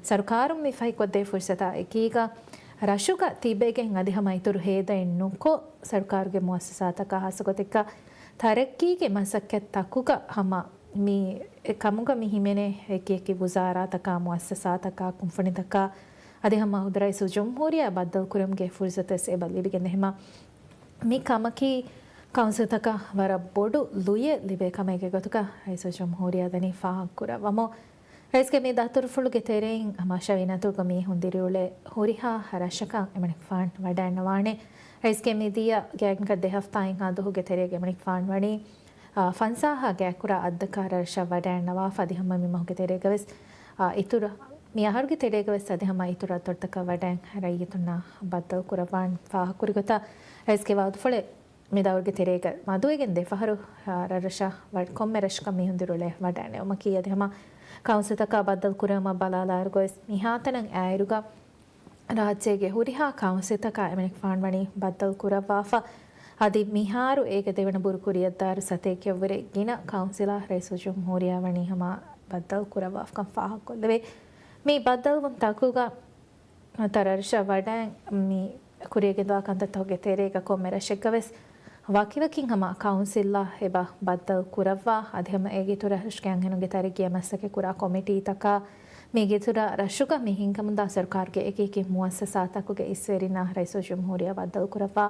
ސަރުކާރުން މި ފަހިކޮށްދޭ ފުރުސަތާ އެކީގަ ރަށުގަ ތިބެގެން އަދި ހަމަ އިތުރު ހޭދައެއް ނުކޮށް، ސަރުކާރުގެ މުއައްސަސާތަކާ ހާއްސަގޮތެއްގަ ތަރައްގީގެ މަސައްކަތްތަކުގަ ހަމަ މި ކަމުގަ މި ހިމެނޭ އެކި އެކި ވުޒާރާތަކާ، މުއައްސަސާތަކާ، ކުންފުނިތަކާ އަދި ހަމަ ޚުދު ރައީސުލްޖުމްހޫރިއްޔާ ބައްދަލުކުރުމުގެ ފުރުސަތުވެސް އެބަ ލިބިގެންދޭ. ހަމަ މި ކަމަކީ ކައުންސިލްތަކަށް ވަރަށް ބޮޑު ލުޔެއް ލިބޭ ކަމެއްގެ ގޮތުގަ ރައީސުލްޖުމްހޫރިއްޔާ ދަނީ ފާހަގަކުރައްވަމުން. ރައީސްގެ މި ދަތުރުފުޅުގެ ތެރެއިން ހަމަ ޝަވިޔަނި އަތޮޅުގަ މީހުން ދިރިއުޅޭ ހުރިހާ ރަށަކަށް އެމަނިކުފާނު ވަޑައިންނަވާނެ. ރައީސްގެ މިދިޔަ ގާތްގަނޑަކަށް ދެ ހަފްތާއިންހާ ދުވަހުގެ ތެރޭގަ އެމަނިކުފާނު ވަނީ، އާ، ފަންސާހާ ގާތްކުރާ އަށްދަކާ ރަށަށް ވަޑައިންނަވާފަ އަދި ހަމަ މި މަހުގެ ތެރޭގަވެސް، އާ، އިތުރަށް މި އަހަރުގެ ތެރޭގަވެސް އަދި ހަމަ އިތުރު އަތޮޅުތަކަށް ވަޑައިން ރައްޔިތުންނާ ބައްދަލު ކުރައްވާން ފާހަގަކުރި ގޮތަށް ރައީސްގެ ވައުދުފުޅެއް މި ދައުރުގެ ތެރޭގަ މަދުވެގެން ދެ ފަހަރު، އާ، ރަށްރަށަށް ވަ-، ކޮންމެ ރަށަކަށް މީހުން ދިރިއުޅޭ ވަޑައިނެވުމަކީ އަދި ހަމަ ކައުންސިލްތަކާ ބައްދަލު ކުރެވުމަށް ބަލާލާއިރު ގޮވެސް މިހާތަނަށް އައިއިރުގަ ރާއްޖޭގެ ހުރިހާ ކައުންސިލްތަކާ އެމަނިކުފާނު ވަނީ ބައްދަލު ކުރައްވާފަ. އަދި މިހާރު އޭގެ ދެވަނަ ބުރު ކުރިއަށްދާއިރު ސަތޭކައަށްވުރެ ގިނަ ކައުންސިލާ ރައީސުލްޖުމްހޫރިއްޔާ ވަނީ ހަމަ ބައްދަލު ކުރައްވާފަކަން ފާހަގަކޮށްލެވޭ. މި ބައްދަލުވުން ތަކުގަ ތަރަށަށް ވަޑައި މި ކުރިއަށް ގެންދަވާ ކަންތައްތަކުގެ ތެރޭގަ ކޮންމެ ރަށެއްގަވެސް ވަކިވަކިން ހަމަ ކައުންސިލްއާ އެބަ ބައްދަލު ކުރައްވާ، އަދި ހަމަ އޭގެ އިތުރަށް ރަށުގެ އަންހެނުންގެ ތަރައްގީއަށް މަސައްކަތް ކުރާ ކޮމިޓީތަކާ، މީގެ އިތުރަށް ރަށުގަ މި ހިންގަމުންދާ ސަރުކާރުގެ އެކި އެކި މުއައްސަސާތަކުގެ އިސްވެރިންނާ ރައީސުލްޖުމްހޫރިއްޔާ ބައްދަލު ކުރައްވާ،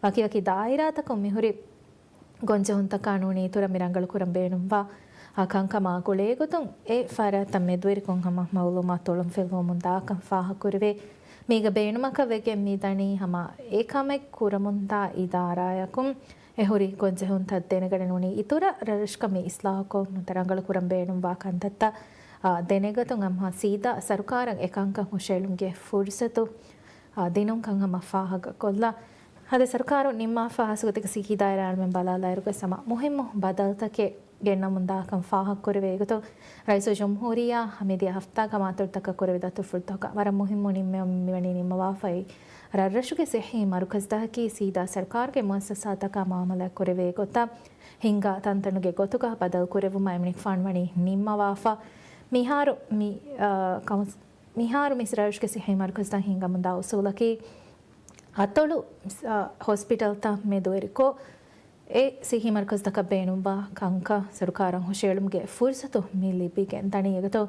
ވަކިވަކި ދާއިރާތަކުން މިހުރި ގޮންޖެހުންތަކާ ނޫނީ އިތުރަށް މި ރަނގަޅުކުރަން ބޭނުންވާ އާ ކަންކަމާ ގުޅޭގޮތުން އެ ފަރާތްތައް މެދުވެރިކޮށް ހަމަ މައުލޫމާތު އޮޅުންފިލުވަމުން ދާކަން ފާހަގަކުރެވޭ. މީގަ ބޭނުމަކަށް ވެގެން މި ދަނީ ހަމަ އެ ކަމެއް ކުރަމުންދާ އިދާރާޔަކުން އެ ހުރި ގޮންޖެހުންތައް ދެނެގަނެ ނޫނީ އިތުރަށް ރަށްރަށުގަ މި އިސްލާހުކޮށް ނުވަތަ ރަނގަޅުކުރަން ބޭނުންވާ ކަންތައްތައް، އާ، ދެނެގަތުން އަމްހާ ސީދާ ސަރުކާރަށް އެ ކަންކަން ހުށައެޅުމުގެ ފުރުސަތު، އާ، ދިނުންކަން ހަމަ ފާހަގަކޮށްލާ. އަދި ސަރުކާރު ނިންމާފަ ހާއްސަގޮތަކަށް ސިއްހީ ދާއިރާ އަޅުމެން ބަލާލާއިރުގަ ސަމާ މުހިއްމު ބަދަލުތަކެއް ގެންނަމުން ދާކަން ފާހަގަކުރެވޭ ގޮތުން، ރައީސުލްޖުމްހޫރިއްޔާ މިދިޔަ ހަފްތާގަ މާތޮށިތަކަށް ކުރެވި ދަތުރުފުޅުތަކުގަ ވަރަށް މުހިއްމު ނިންމެވުމެއް މިވަނީ ނިންމަވާފައި. ރަށްރަށުގެ ސިއްހީ މަރުކަޒުތަކަކީ ސީދާ ސަރުކާރުގެ މުއައްސަސާތަކާ މުއާމަލާތް ކުރެވޭ ގޮތަށް ހިންގާ ތަންތަނުގެ ގޮތުގަ ބަދަލު ކުރެއްވުމަށް އެމަނިކުފާނު ވަނީ ނިންމަވާފަ. މިހާރު މި، އާ، ކައުންސް-، މިހާރު މި ރަށްރަށުގެ ސިއްހީ މަރުކަޒުތައް ހިންގަމުންދާ އުސޫލަކީ، އަތޮޅު، އަ، ހޮސްޕިޓަލްތައް މެދުވެރިކޮށް، އެ ސިއްހީ މަރުކަޒުތަކަށް ބޭނުންވާ ކަންކަން ސަރުކާރަށް ހުށައެޅުމުގެ ފުރުސަތު މި ލިބިގެން ދަނީ. އެގޮތުން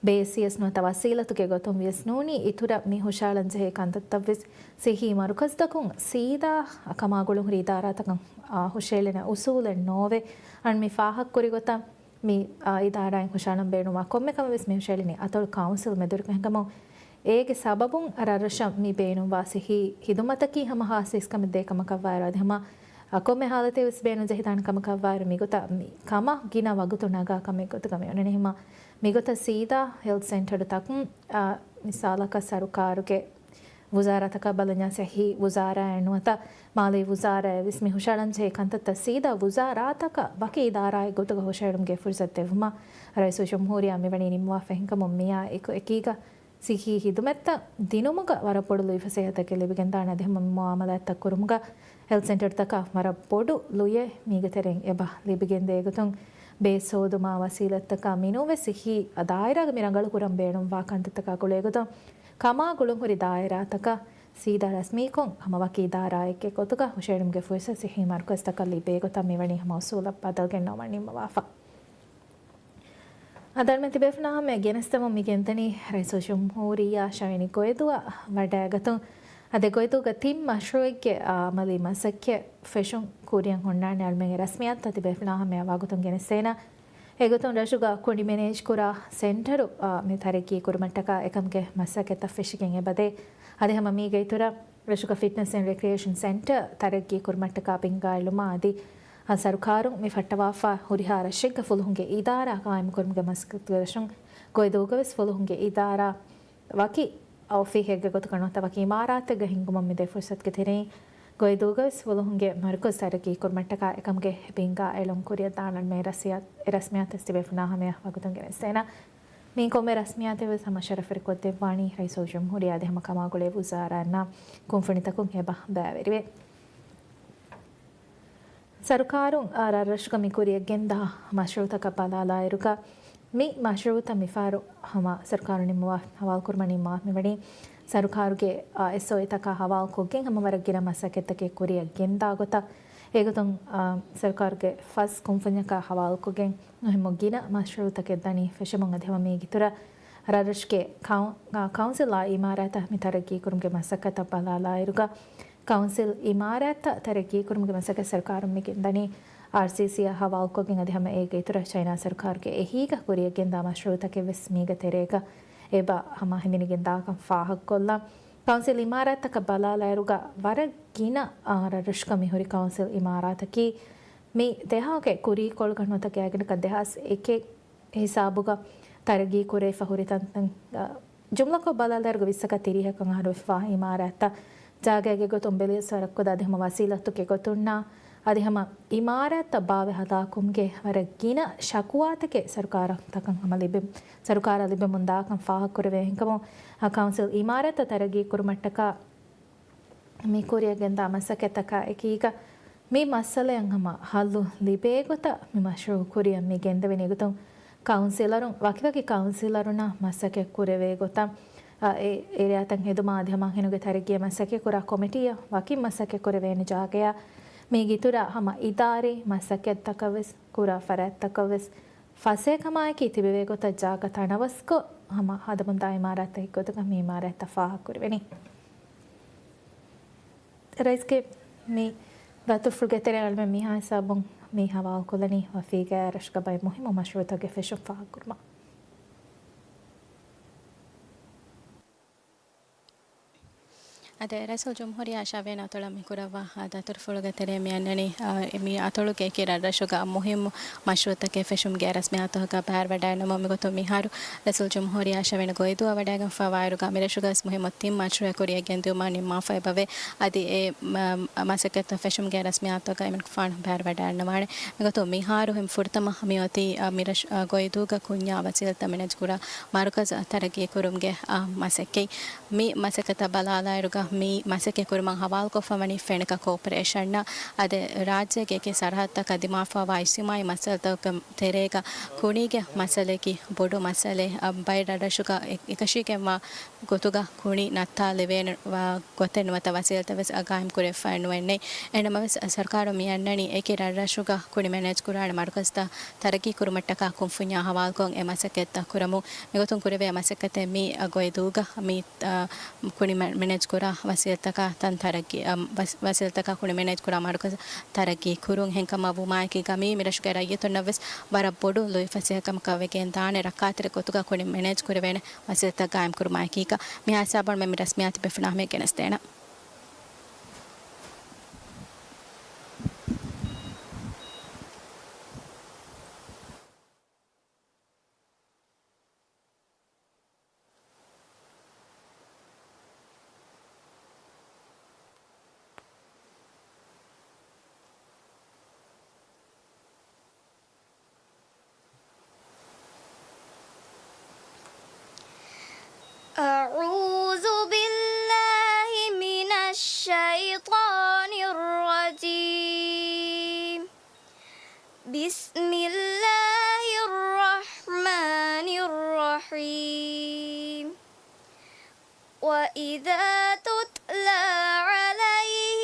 ބޭސް ނުވަތަ ވަސީލަތުގެ ގޮތުން ވިޔަސް ނޫނީ އިތުރަށް މި ހުށައަޅަންޖެހޭ ކަންތައްތައްވެސް ސިއްހީ މަރުކަޒުތަކުން ސީދާ ކަމާގުޅުންހުރި އިދާރާތަކަށް، އާ، ހުށައެޅޭނެ އުސޫލެއް ނޯވޭ. އަން މި ފާހަގަކުރި ގޮތަށް މި، އާ، އިދާރާއިން ހުށައަޅަން ބޭނުންވާ ކޮންމެ ކަމެއް ވެސް މި ހުށައެޅެނީ އަތޮޅު ކައުންސިލް މެދުވެރިކޮށް ހިނގަމުން. އޭގެ ސަބަބުން ރަށްރަށަށް މި ބޭނުންވާ ސިއްހީ ހިދުމަތަކީ ހަމަ ހާއްސަ އިސްކަމެއް ދޭ ކަމަކަށްވާއިރު އަދި ހަމަ، އާ، ކޮންމެ ހާލަތެއް ވެސް ބޭނުންޖެހިދާނެ ކަމަކަށްވާއިރު މިގޮތަށް މި ކަމަށް ގިނަ ވަގުތު ނަގާ ކަމެއް ގޮތުގަ މި އޮންނަނީ. ހަމަ މިގޮތަށް ސީދާ ހެލްތް ސެންޓަރުތަކުން، އާ، މިސާލަކަށް ސަރުކާރުގެ ވުޒާރާތަކަށް ބަލަންޏާ ސިއްހީ ވުޒާރާއެއް ނުވަތަ މާލީ ވުޒާރާއެއް ވެސް މި ހުށައަޅަންޖެހޭ ކަންތައްތައް ސީދާ ވުޒާރާތަކަށް ވަކި އިދާރާއެއް ގޮތުގަ ހުށައެޅުމުގެ ފުރުސަތު ދެއްވުމަށް ރައީސުލްޖުމްހޫރިއްޔާ މިވަނީ ނިންމަވާފަ ހިންގަމުން މިއާ އެކު އެކީގަ ސިއްހީ ހިދުމަތްތައް ދިނުމުގަ ވަރަށް ބޮޑު ލުއިފަސޭހަތަކެއް ލިބިގެންދާނެ އަދި ހަމަ މުއާމަލާތްތައް ކުރުމުގަ ހެލްތް ސެންޓަރުތަކަށް ވަރަށް ބޮޑު ލުޔެއް މީގެ ތެރެއިން އެބަ ލިބިގެންދޭ ގޮތުން ބޭސް ހޯދުމާ ވަސީލަތްތަކާ މިނޫންވެސް ސިއްހީ ދާއިރާގަ މި ރަނގަޅު ކުރަން ބޭނުންވާ ކަންތައްތަކާ ގުޅޭ ގޮތުން ކަމާ ގުޅުންހުރި ދާއިރާތަކަށް ސީދާ ރަސްމީކޮށް ހަމަ ވަކި އިދާރާއެއްގެ ގޮތުގަ ހުށައެޅުމުގެ ފުރުސަތު ސިއްހީ މަރުކަޒުތަކަށް ލިބޭ ގޮތަށް މިވަނީ ހަމަ އުސޫލަށް ބަދަލު ގެންނަވަން ނިންމަވާފަ. އަދި އަޅުމެން ތިބޭފުޅުންނާ ހަމަޔަށް ގެނެސްދެމުން މި ގެންދަނީ ރައީސުލްޖުމްހޫރިއްޔާ ޝަވިޔަނި ގޮއިދޫއަށް ވަޑައިގަތުން އަދި ގޮއިދޫގެ ތިން މަޝްރޫއެއްގެ އަމަލީ މަސައްކަތް ފެށުން ކުރިއަށް ހުންނާނެ. އަޅުމެންގެ ރަސްމިއްޔާތުތައް ތިބޭފުޅުންނާ ހަމަޔަށް ވަގުތުން ގެނެސްދޭނަން. އެގޮތުން ރަށުގަ ކުނޑި މެނޭޖް ކުރާ ސެންޓަރު، އާ، މި ތަރައްގީ ކުރުމަށްޓަކާ އެކަމުގެ މަސައްކަތްތައް ފެށިގެން އެބަދޭ. އަދި ހަމަ މީގެ އިތުރަށް ރަށުގަ ފިޓްނަސް އެންޑް ރެކްރިއޭޝަން ސެންޓަރ ތަރައްގީ ކުރުމަށްޓަކާ ބިންގާ އެޅުމާ އަދި، އާ، ސަރުކާރުން މި ފައްޓަވާފަ ހުރިހާ ރަށެއްގަ ފުލުހުންގެ އިދާރާ ޤާއިމުކުރުމުގެ މަސައްކަތުގެ ރަށުން ގޮއިދޫގަވެސް ފުލުހުންގެ އިދާރާ ވަކި އޮފީހެއްގެ ގޮތުގަ ނުވަތަ ވަކި އިމާރާތެއްގަ ހިންގުމަށް މިދޭ ފުރުސަތުގެ ތެރެއިން ގޮއިދޫގަވެސް ފުލުހުންގެ މަރުކަޒު ތަރައްގީ ކުރުމަށްޓަކާ އެކަމުގެ ބިންގާ އެޅުން ކުރިއަށް ދާނަން. މި ރަސްމިއްޔާ-، ރަސްމިއްޔާތު ތިބޭފުޅުންނާ ހަމަޔަށް ވަގުތުން ގެނެސްދޭނަން. މި ކޮންމެ ރަސްމިއްޔާތެއް ވެސް ހަމަ ޝަރަފުވެރިކޮށްދެއްވާނީ ރައީސުލްޖުމްހޫރިއްޔާ އަދި ހަމަ ކަމާގުޅޭ ވުޒާރާއަށް ކުންފުނިތަކުން އެބަ ބައިވެރިވެ. ސަރުކާރުން، އާ، ރަށްރަށުގަ މި ކުރިއަށްގެންދާ މަޝްރޫއުތަކަށް ބަލާލާއިރުގަ، މި މަޝްރޫއުތައް މިފަހަރު ހަމަ ސަރުކާރު ނިންމަވާ ހަވާލުކުރުމަށް ނިންމާ މިވަނީ ސަރުކާރުގެ، އާ، އެސްއޯއީތަކާ ހަވާލުކޮށްގެން ހަމަ ވަރަށް ގިނަ މަސައްކަތްތަކެއް ކުރިއަށް ގެންދާ ގޮތަށް. އެގޮތުން، އާ، ސަރުކާރުގެ ފަސް ކުންފުންޏަކާ ހަވާލުކޮށްގެން މުހިއްމު ގިނަ މަޝްރޫއުތަކެއް ދަނީ ފެށެމުން އަދި ހަމަ މީގެ އިތުރަށް ރަށްރަށުގެ ކައު-، އާ، ކައުންސިލް އާ އިމާރާތަށް މި ތަރައްގީ ކުރުމުގެ މަސައްކަތަށް ބަލާލާއިރުގަ، ކައުންސިލް އިމާރާތްތައް ތަރައްގީ ކުރުމުގެ މަސައްކަތް ސަރުކާރުން މި ގެންދަނީ އާރްސީސީއާ ހަވާލުކޮށްގެން އަދި ހަމަ އޭގެ އިތުރަށް ޗައިނާ ސަރުކާރުގެ އެހީގަ ކުރިއަށްގެންދާ މަޝްރޫއުތަކެއް ވެސް މީގެ ތެރޭގަ އެބަ ހަމަ ހިމެނިގެން ދާކަން ފާހަގަކޮށްލަން. ކައުންސިލް އިމާރާތްތަކަށް ބަލާލާއިރުގަ ވަރަށް ގިނަ، އާ، ރަށްރަށުގަ މިހުރި ކައުންސިލް އިމާރާތަކީ މި ދެހާސް އެކެއް ކުރީކޮޅުގަ ނުވަތަ ގާތްގަނޑަކަށް ދެހާސް އެކެއް ހިސާބުގަ ތަރައްގީ ކުރެވިފަ ހުރި ތަންތަން، އަ، ޖުމްލަކޮށް ބަލާލާއިރުގަ ވިއްސަކާ ތިރީހަކަށް އަހަރު ވެފަވާ އިމާރާތްތައް ޖާގައިގެ ގޮތުން ބެލިޔަސް ވަރަށް ކުޑަ އަދި ހަމަ ވަސީލަތުގެ ގޮތުންނާ އަދި ހަމަ އިމާރާތްތައް ބާވެ ހަދާކުމުގެ ވަރަށް ގިނަ ޝަކުވާތަކެއް ސަރުކާރަށް ތަކަން ހަމަ ލިބެ-، ސަރުކާރަށް ލިބެމުން ދާކަން ފާހަގަކުރެވޭ ހިނގަމުން، އަ، ކައުންސިލް އިމާރާތްތައް ތަރައްގީ ކުރުމަށްޓަކާ މި ކުރިއަށްގެންދާ މަސައްކަތްތަކާ އެކީގަ މި މައްސަލައަށް ހަމަ ހައްލު ލިބޭ ގޮތަށް މި މަޝްރޫއު ކުރިއަށް މި ގެންދެވެނީ. އެގޮތުން ކައުންސިލަރުން، ވަކިވަކި ކައުންސިލަރުންނާ މަސައްކަތް ކުރެވޭ ގޮތަށް، އަ، އެ އޭރިއާތައް ހެދުމާ އަދި ހަމަ ހެނުގެ ތަރައްގީއަށް މަސައްކަތް ކުރާ ކޮމިޓީއަށް ވަކިން މަސައްކަތް ކުރެވޭނެ ޖާގަޔަށް މީގެ އިތުރަށް ހަމަ އިދާރީ މަސައްކަތްތަކަށް ވެސް ކުރާ ފަރާތްތަކަށް ވެސް ފަސޭހަކަމާއެކީ ތިބެވޭ ގޮތަށް ޖާގަ ތަނަވަސްކޮށް ހަމަ ހަދަމުންދާ އިމާރާތެއް ގޮތުގަ މި އިމާރާތްތައް ފާހަގަކުރެވެނީ. ރައީސްގެ މި ދަތުރުފުޅުގެ ތެރެއަށް އަޅުމެން މިހާ ހިސާބުން މި ހަވާލުކޮށްލަނީ ވަފީގައި ރަށުގަ ބައެއް މުހިއްމު މަޝްރޫއުތަކުގެ ފެށުން ފާހަގަކުރުމަށް. އަދި ރައީސުލްޖުމްހޫރިއްޔާ ޝަވިޔަނި އަތޮޅަށް މި ކުރައްވާ ދަތުރުފުޅުގެ ތެރެއިން މި އަންނަނީ، އާ، މި އަތޮޅުގެ އެކި ރަށްރަށުގަ މުހިއްމު މަޝްރޫއުތަކެއް ފެށުމުގެ ރަސްމިއްޔާތުތަކަށް ބައިވެރިވަޑައިގަންނަވަން. މިގޮތުން މިހާރު ރައީސުލްޖުމްހޫރިއްޔާ ޝަވިޔަނި ގޮއިދޫއަށް ވަޑައިގެންފަވާއިރުގަ މިރަށުގަ ވެސް މުހިއްމު ތިން މަޝްރޫއެއް ކުރިއަށް ގެންދިއުމަށް ނިންމާފައި އެބަވޭ. އަދި އެ މަ-، މަސައްކަތްތައް ފެށުމުގެ ރަސްމިއްޔާތުތަކަށް އެމަނިކުފާނު ބައިވެރިވަޑައިގަންނަވާނެ. މިގޮތުން މިހާރު ހިން ފުރަތަމަ މިއޮތީ، އަ، މިރަށް، އަ، ގޮއިދޫގަ ކުންޏާ ވަސީލަތްތައް މެނޭޖްކުރާ މަރުކަޒު ތަރައްގީކުރުމުގެ، އަ، މަސައްކަތް. މި މަސައްކަތަށް ބަލާލާއިރުގަ މި މަސައްކަތް ކުރުމަށް ހަވާލުކޮށްފަވަނީ ފެނަކަ ކޯޕަރޭޝަންއާ. އަދި ރާއްޖޭގެ އެކި ސަރަހައްދުތަކަށް ދިމާވެފަވާ އިޖްތިމާޢީ މައްސަލަތަކުގެ ތެރޭގަ ކުނީގެ މައްސަލައަކީ ބޮޑު މައްސަލައެއް. އަ، ބައެއް ރަށްރަށުގަ އެ-، އެކަށީގެންވާ ގޮތުގަ ކުނި ނައްތާލެވޭނެ ވާ ގޮތެއް ނުވަތަ ވަސީލަތެއް ވެސް ގާއިމް ކުރެވިފައެއް ނުވެ ނެތް. އެހެންނަމަވެސް، ސަރުކާރުން މި އަންނަނީ އެކި ރަށްރަށުގަ ކުނި މެނޭޖްކުރާނެ މަރުކަޒުތައް ތަރައްގީކުރުމަށްޓަކާ ކުންފުންޏާ ހަވާލުކޮށް އެ މަސައްކަތްތައް ކުރަމުން. މިގޮތުން ކުރެވޭ މަސައްކަތެއް މި ގޮއިދޫގަ މި، އަ، ކުނި މެ-، މެނޭޖްކުރާ ވަސީލަތަކާ ތަން ތަރައްގީ، އަ، ވަސް-، ވަސީލަތަކާ ކުނި މެނޭޖްކުރާ މަރުކަޒު ތަރައްގީ ކުރުން. އެހެންކަމަށް ވުމާއެކީގަ މީ މިރަށުގެ ރައްޔިތުންނަށް ވެސް ވަރަށް ބޮޑު ލުއިފަސޭހަކަމަކަށް ވެގެން ދާނެ. ރައްކާތެރި ގޮތުގަ ކުނި މެނޭޖް ކުރެވޭނެ ވަސީލަތްތައް ގާއިމްކުރުމާއެކީގަ. މިހާ ހިސާބުން މި ރަސްމިއްޔާތު ބޭފުޅުންނާ ހަމަޔަށް ގެނެސްދޭނަން. أعوذ بالله من الشيطان الرجيم. بسم الله الرحمن الرحيم. وإذا تتلى عليه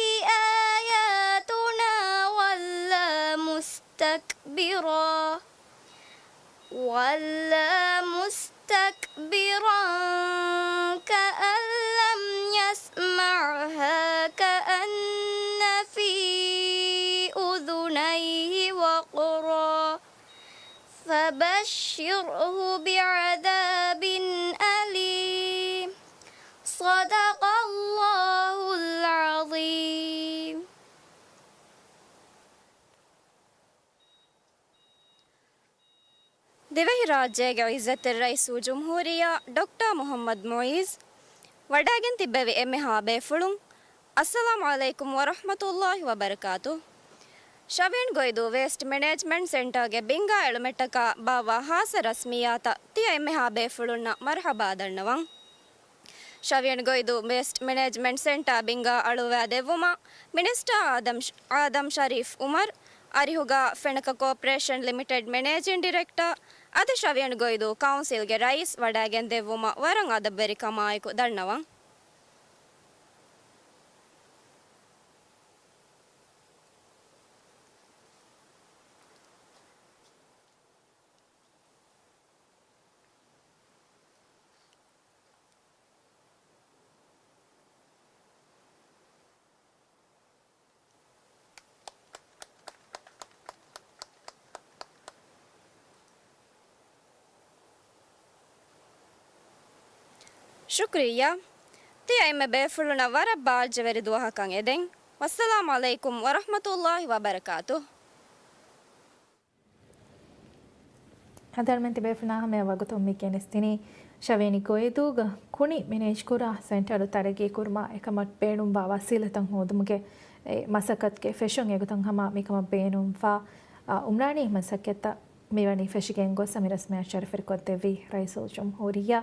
آياتنا ولى مستكبرا، ولى مستكبرا كأن لم يسمعها كأن في أذنيه وقرا. فبشره بعذاب أليم. صدق الله العظيم. ދިވެހިރާއްޖޭގެ ޢިއްޒަތްތެރި ރައީސުލްޖުމްހޫރިއްޔާ ޑޮކްޓަރ މުޙައްމަދު މުޢިއްޒު ވަޑައިގެން ތިއްބެވި އެންމެހާ ބޭފުޅުން، އައްސަލާމު ޢަލައިކުމް ވަރަޙްމަތުﷲި ވަބަރަކާތުހު. ޝަވިޔަނި ގޮއިދޫ ވޭސްޓް މެނޭޖްމަންޓް ސެންޓާގެ ބިންގާ އެޅުމަށްޓަކާ ބާއްވާ ހާއްސަ ރަސްމިއްޔާތަށް ތިޔަ އެންމެހާ ބޭފުޅުންނަށް މަރުޙަބާ ދަންނަވަން. ޝަވިޔަނި ގޮއިދޫ ވޭސްޓް މެނޭޖްމަންޓް ސެންޓާ ބިންގާ އަޅުއްވާ ދެއްވުމަށް މިނިސްޓާ އާދަމް، އާދަމް ޝަރީފް އުމަރު، އަރިހުގަ ފެނަކަ ކޯޕަރޭޝަން ލިމިޓެޑް މެނޭޖިން ޑިރެކްޓާ އަދި ޝަވިޔަނި ގޮއިދޫ ކައުންސިލްގެ ރައީސް ވަޑައިގެން ދެއްވުމަށް ވަރަށް އަދަބުވެރިކަމާއެކު ދަންނަވަން. ޝުކުރިއްޔާ. ތިޔަ އެންމެ ބޭފުޅުންނަށް ވަރަށް ބާއްޖަވެރި ދުވަހަކަށް އެދެން. ވައްސަލާމު ޢަލައިކުމް ވަރަޙްމަތުﷲި ވަބަރަކާތުހު. އަދި އަޅުމެން ތިބޭފުޅުންނާ ހަމަޔަށް ވަގުތު އުއްމީދު ގެނެސްދިނީ، ޝަވިޔަނި ގޮއިދޫގަ ކުނި މެނޭޖްކުރާ ސެންޓަރު ތަރައްގީ ކުރުމާ އެކަމަށް ބޭނުންވާ ވަސީލަތައް ހޯދުމުގެ އެ މަސައްކަތުގެ ފެށުން އެގޮތަށް ހަމަ މިކަމަށް ބޭނުންވާ، އާ، އުމްރާނީ މަސައްކަތްތައް މިވަނީ ފެށިގެން ގޮސް އަ މި ރަސްމިއްޔާ ޝަރަފްވެރިކޮށްދެއްވި ރައީސުލްޖުމްހޫރިއްޔާ.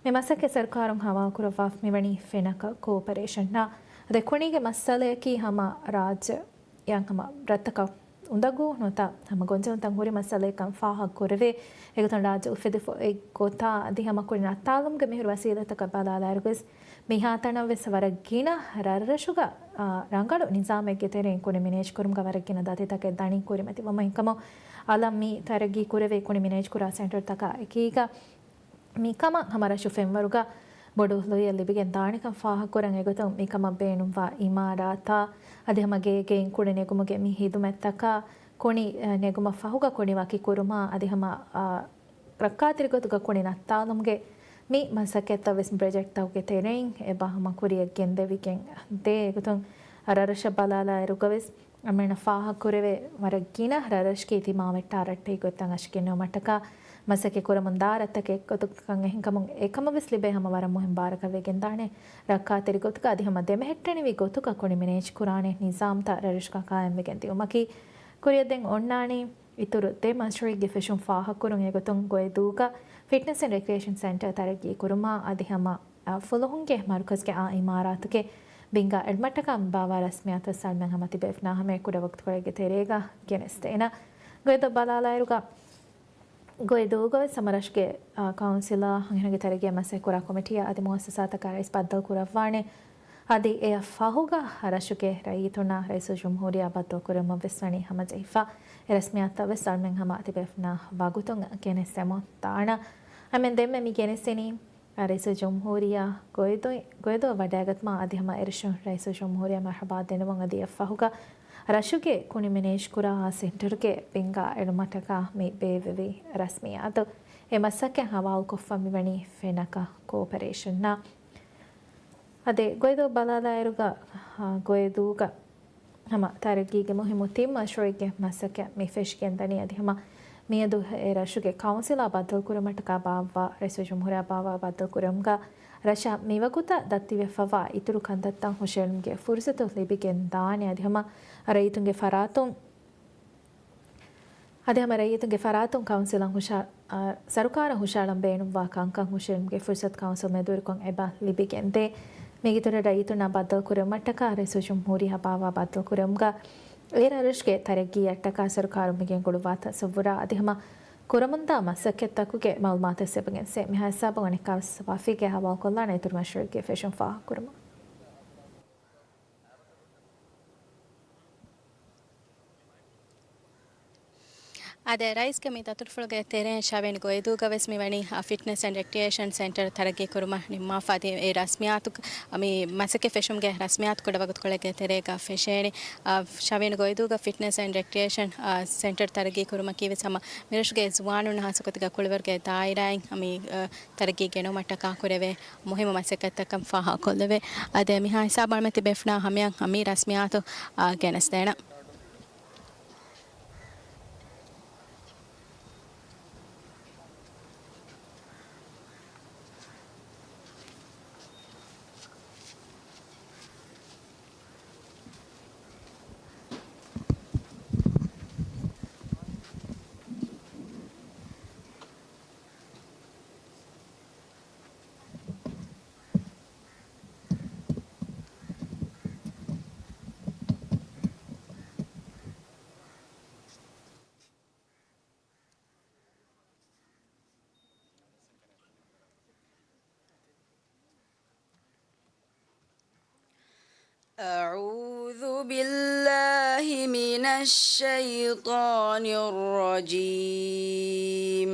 މި މަސައްކަތް ސަރުކާރުން ހަވާލުކުރައްވާފަ މިވަނީ ފެނަކަ ކޯޕަރޭޝަންއާ. އަދި ކުނީގެ މައްސަލައަކީ ހަމަ ރާއްޖެ އެއަށް ހަމަ ރަށްތަކަށް އުނދަގޫ ނުވަތަ ހަމަ ގޮންޖެހުންތައް ހުރި މައްސަލައެއްކަން ފާހަގަކުރެވޭ. އެގޮތުން ރާއްޖެ އުފެދިފަ އޮތް ގޮތާ އަދި ހަމަ ކުނި ނައްތާލުމުގެ މިހުރި ވަސީލަތަކަށް ބަލާލާއިރުވެސް މިހާތަނަށްވެސް ވަރަށް ގިނަ ރަށްރަށުގަ، އާ، ރަނގަޅު ނިޒާމެއްގެ ތެރެއިން ކުނި މެނޭޖްކުރުމުގަ ވަރަށް ގިނަ ދަތިތަކެއް ދަނީ ކުރިމަތިވުމުން އެކަމު އަލަށް މި ތަރައްގީ ކުރެވޭ ކުނި މެނޭޖްކުރާ ސެންޓަރުތަކާ އެކީގަ މިކަމަށް ހަމަ ރަށު ފެންވަރުގަ ބޮޑު ލުއިއެއް ލިބިގެން ދާނެކަން ފާހަގަކުރަން އެގޮތުން މިކަމަށް ބޭނުންވާ އިމާރާތާ އަދި ހަމަ ގޭގެއިން ކުނި ނެގުމުގެ މި ހިދުމަތްތަކާ ކުނި، އަ، ނެގުމަށް ފަހުގަ ކުނި ވަކި ކުރުމާ އަދި ހަމަ، އަ، ރައްކާތެރި ގޮތުގަ ކުނި ނައްތާލުމުގެ މި މަސައްކަތްތައް ވެސް ޕްރޮޖެކްޓްތަކުގެ ތެރެއިން އެބަ ހަމަ ކުރިއަށް ގެންދެވިގެން ދޭ. އެގޮތުން ރަށްރަށަށް ބަލާލާއިރުގަ ވެސް އަމެން ފާހަގަކުރެވޭ ވަރަށް ގިނަ ރަށްރަށުގެ ތިމާވެއްޓާ ރައްޓެހި ގޮތްތައް އަށިގެންނެވުމަށްޓަކާ މަސައްކަތް ކުރަމުންދާ ރަށްތަކެއް ގޮތުގަ ކަން އެހެންކަމުން އެކަމަށް ވެސް ލިބޭ ހަމަ ވަރަށް މުހިންމު ބާރަކަށް ވެގެންދާނެ. ރައްކާތެރި ގޮތުގަ އަދި ހަމަ ދެމެހެއްޓެނިވި ގޮތުގަ ކުނި މެނޭޖް ކުރާނެ ނިޒާމްތައް ރަށްރަށުގަ ޤާއިމްވެގެން ދިއުމަކީ ކުރިއަށް ދެން އޮންނާނީ. އިތުރު ދެ މަޝްރޫޢެއްގެ ފެށުން ފާހަގަކުރުން އެގޮތުން ގޮއިދޫގަ ފިޓްނަސް އެންޑް ރެކްރިއޭޝަން ސެންޓަރ ތަރައްގީ ކުރުމާ އަދި ހަމަ، އަ، ފުލުހުންގެ މަރުކަޒުގެ އާ އިމާރާތުގެ ބިންގާ އެޅުމަށްޓަކާ މި ބާއްވާ ރަސްމިއްޔާތު ސަލްމެން ހަމަ ތިބޭފުޅުންނާ ހަމައަށް ކުޑަ ވަގުތުކޮޅެއްގެ ތެރޭގަ ގެނެސްދޭނަން. ގޮއިދޫ ބަލާލާއިރުގަ ގޮއިދޫގަ ވެސް ހަމަ ރަށުގެ، އާ، ކައުންސިލާ ހަނގިހަނުގެ ތަރައްގީއަށް މަސައްކަތް ކުރާ ކޮމިޓީއާ އަދި މުއައްސަސާތަކާ ރައީސް ބައްދަލު ކުރައްވާނެ. އަދި އެއަށް ފަހުގަ ރަށުގެ ރައްޔިތުންނާ ރައީސުލްޖުމްހޫރިއްޔާ ބައްދަލު ކުރެވުމަށް ވެސް ވަނީ ހަމަޖެހިފަ. އެ ރަސްމިއްޔާތުތައް ވެސް ސަލްމެން ހަމަ ތިބޭފުޅުންނާ ވަގުތުން ގެނެސްދެމުން ދާނަން. އަމެން ދެންމެ މި ގެނެސްދެނީ ރައީސުލްޖުމްހޫރިއްޔާ ގޮއިދޫ، ގޮއިދޫއަށް ވަޑައިގަތުމާ އަދި ހަމަ އެރަށުން ރައީސުލްޖުމްހޫރިއްޔާ މަރުޙަބާ ދެންނެވުން އަދި އެއަށް ފަހުގަ ރަށުގެ ކުނި މެނޭޖްކުރާ ސެންޓަރުގެ ބިންގާ އެޅުމަށްޓަކާ މި ބޭއްވެވި ރަސްމިއްޔާތު. އެ މަސައްކަތް ހަވާލުކޮށްފަ މިވަނީ ފެނަކަ ކޯޕަރޭޝަންއަށް. އަދި ގޮއިދޫ ބަލާލާއިރުގަ، އާ، ގޮއިދޫގަ ހަމަ ތަރައްގީގެ މުހިއްމު ތިން މަޝްރޫޢެއްގެ މަސައްކަތް މި ފެށިގެންދަނީ އަދި ހަމަ މިއަދު އެ ރަށުގެ ކައުންސިލާ ބައްދަލުކުރުމަށްޓަކާ ބާއްވާ، ރައީސުލްޖުމްހޫރިއްޔާ ބާއްވާ ބައްދަލުކުރުމުގަ ރަށަށް މިވަގުތަށް ދަތިވެފަވާ އިތުރު ކަންތައްތައް ހުށައެޅުމުގެ ފުރުސަތު ލިބިގެން ދާނެ އަދި ހަމަ ރައްޔިތުންގެ ފަރާތުން އަދި ހަމަ ރައްޔިތުންގެ ފަރާތުން ކައުންސިލަށް ހުށަ-، އަ، ސަރުކާރަށް ހުށައަޅަން ބޭނުންވާ ކަންކަން ހުށައެޅުމުގެ ފުރުސަތު ކައުންސިލް މެދުވެރިކޮށް އެބަ ލިބިގެންދޭ. މީގެ އިތުރަށް ރައްޔިތުންނާ ބައްދަލުކުރެއްވުމަށްޓަކާ ރައީސުލްޖުމްހޫރިއްޔާ ބާއްވާ ބައްދަލުކުރެއްވުމުގަ އެ ރަށުގެ ތަރައްގީއަށްޓަކާ ސަރުކާރުން މިގެންގުޅުއްވާ ތަސައްވުރާ އަދި ހަމަ ކުރަމުންދާ މަސައްކަތްތަކުގެ މައުލޫމާތު އެއްސެވިގެން ސޭ. މިހާ ހިސާބުން އަނެއްކާވެސް ވާފީގައި ހަވާލުކޮށްލާނެ އިތުރު މަޝްރޫޢެއްގެ ފެށުން ފާހަގަކުރުމަށް. އާދެ، ރައީސްގެ މި ދަތުރުފުޅުގެ ތެރެއިން ޝަވިން ގޮއިދޫގަ ވެސް މިވަނީ، އަ، ފިޓްނަސް އެންޑް ރެކްރިއޭޝަން ސެންޓަރ ތަރައްގީ ކުރުމަށް ނިންމާފަ އަދި އެ ރަސްމިއްޔާތު، މި މަސައްކަތް ފެށުމުގެ ރަސްމިއްޔާތު ކުޑަ ވަގުތުކޮޅެއްގެ ތެރޭގަ ފެށޭނެ. އަ، ޝަވިން ގޮއިދޫގަ ފިޓްނަސް އެންޑް ރެކްރިއޭޝަން، އަ، ސެންޓަރ ތަރައްގީ ކުރުމަކީ ވެސް ހަމަ މިރަށުގެ ޒުވާނުން ހާއްސަ ގޮތުގަ ކުޅިވަރުގެ ދާއިރާއިން މި، އަ، ތަރައްގީ ގެނައުމަށްޓަކާ ކުރެވޭ މުހިއްމު މަސައްކަތްތަކަށް ފާހަގަކޮށްލެވޭ. އާދެ، މިހާ ހިސާބުން އަޅުމެން ތިބޭފުޅުންނާ ހަމަޔަށް މި ރަސްމިއްޔާތު، އާ، ގެނެސްދޭނަން. أعوذ بالله من الشيطان الرجيم.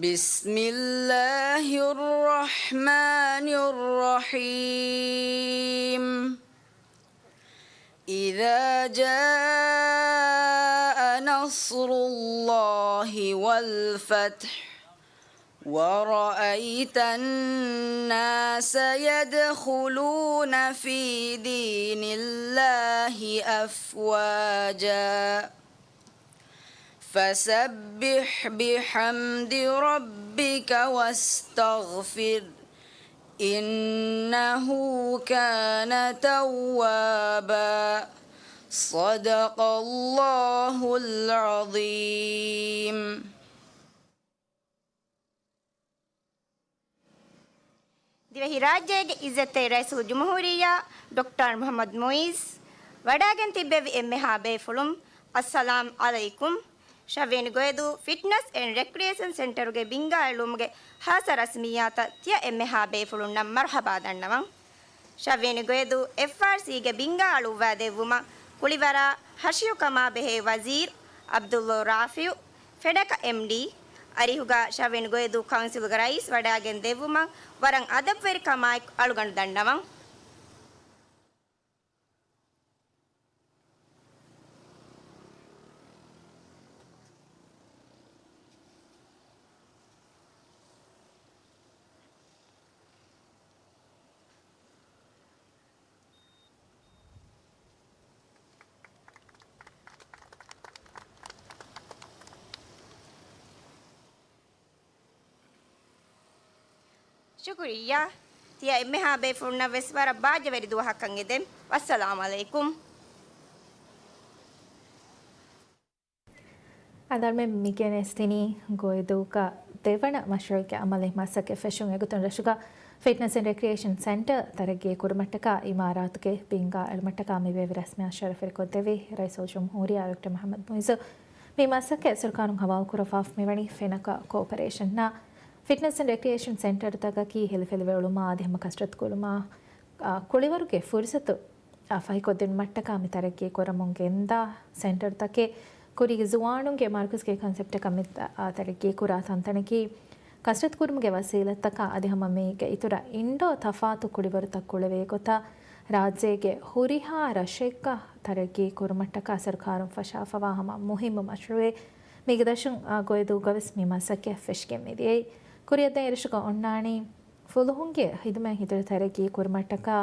بسم الله الرحمن الرحيم. إذا جاء نصر الله والفتح ورأيت الناس يدخلون في دين الله أفواجا فسبح بحمد ربك واستغفره إنه كان توابا. صدق الله العظيم. ދިވެހިރާއްޖޭގެ އިއްޒަތްތެރި ރައީސުލްޖުމްހޫރިއްޔާ ޑޮކްޓަރ މުޙައްމަދު މުޢިއްޒު ވަޑައިގެން ތިއްބެވި އެންމެހާ ބޭފުޅުން، އައްސަލާމް ޢަލައިކުމް. ޝަވިން ގޮއިދޫ ފިޓްނަސް އެންޑް ރެކްރިއޭޝަން ސެންޓަރުގެ ބިންގާ އެޅުމުގެ ޚާއްޞަ ރަސްމިއްޔާތަށް ތިޔަ އެންމެހާ ބޭފުޅުންނަށް މަރުޙަބާ ދަންނަވަން. ޝަވިން ގޮއިދޫ އެފްއާރްސީގެ ބިންގާ އަޅުއްވައިދެއްވުމަށް ކުޅިވަރާ ހަށިޔޮ ކަމާ ބެހޭ ވަޒީރު ޢަބްދުﷲ ރާފިޢު، ފެޑަކަ އެމްޑީ، އަރިހުގަ ޝަވިން ގޮއިދޫ ކައުންސިލްގެ ރައީސް ވަޑައިގެން ދެއްވުމަށް ވަރަށް އަދަބުވެރިކަމާއެކު އަޅުގަނޑު ދަންނަވަން. ޝުކުރިއްޔާ. ތިޔަ އެންމެހާ ބޭފުޅުންނަށް ވެސް ވަރަށް ބާއްޖަވެރި ދުވަހަކަށް އެދެން. ވައްސަލާމް ޢަލައިކުމް. އަދި އަޅުމެން މި ގެނެސްދިނީ ގޮއިދޫގަ ދެވަނަ މަޝްރޫޢެއްގެ ޢަމަލީ މަސައްކަތް ފެށުން އެގޮތުން ރަށުގަ ފިޓްނަސް އެންޑް ރެކްރިއޭޝަން ސެންޓަރ ތަރައްގީ ކުރުމަށްޓަކާ އިމާރާތުގެ ބިންގާ އެޅުމަށްޓަކާ މި ބޭއްވި ރަސްމިއްޔާ ޝަރަފުވެރިކޮށްދެއްވި ރައީސުލްޖުމްހޫރިއްޔާ ޑޮކްޓަރ މުޙައްމަދު މުޢިއްޒު. މި މަސައްކަތް ސަރުކާރުން ހަވާލުކުރައްވާފަ މިވަނީ ފެނަކަ ކޯޕަރޭޝަންއާ. ފިޓްނަސް އެންޑް ރެކްރިއޭޝަން ސެންޓަރުތަކަކީ ހިލިފިލިވެ އުޅުމާ އަދި ހަމަ ކަސްރަތު ކުރުމާ، އާ، ކުޅިވަރުގެ ފުރުސަތު އާ، ފަހިކޮށްދިނުމަށްޓަކާ މި ތަރައްގީ ކުރަމުން ގެންދާ ސެންޓަރުތަކެއް ކުރީގެ ޒުވާނުންގެ މަރުކަޒުގެ ކޮންސެޕްޓަކަށް މި، އާ، ތަރައްގީ ކުރާ ތަންތަނަކީ ކަސްރަތު ކުރުމުގެ ވަސީލަތްތަކާ އަދި ހަމަ މީގެ އިތުރަށް އިންޑޯ ތަފާތު ކުޅިވަރުތައް ކުޅެވޭ ގޮތަށް ރާއްޖޭގެ ހުރިހާ ރަށެއްގަ ތަރައްގީ ކުރުމަށްޓަކާ ސަރުކާރުން ފަށާފަވާ ހަމަ މުހިއްމު މަޝްރޫޢެއް. މީގެ ދަށުން، އާ، ގޮއިދޫގަވެސް މި މަސައްކަތް ފެށިގެން މިދިޔައީ. ކުރިއަށް ދެން އެރަށުގަ އޮންނާނީ ފުލުހުންގެ ޚިދުމަތް ހިތުރު ތަރައްގީ ކުރުމަށްޓަކާ،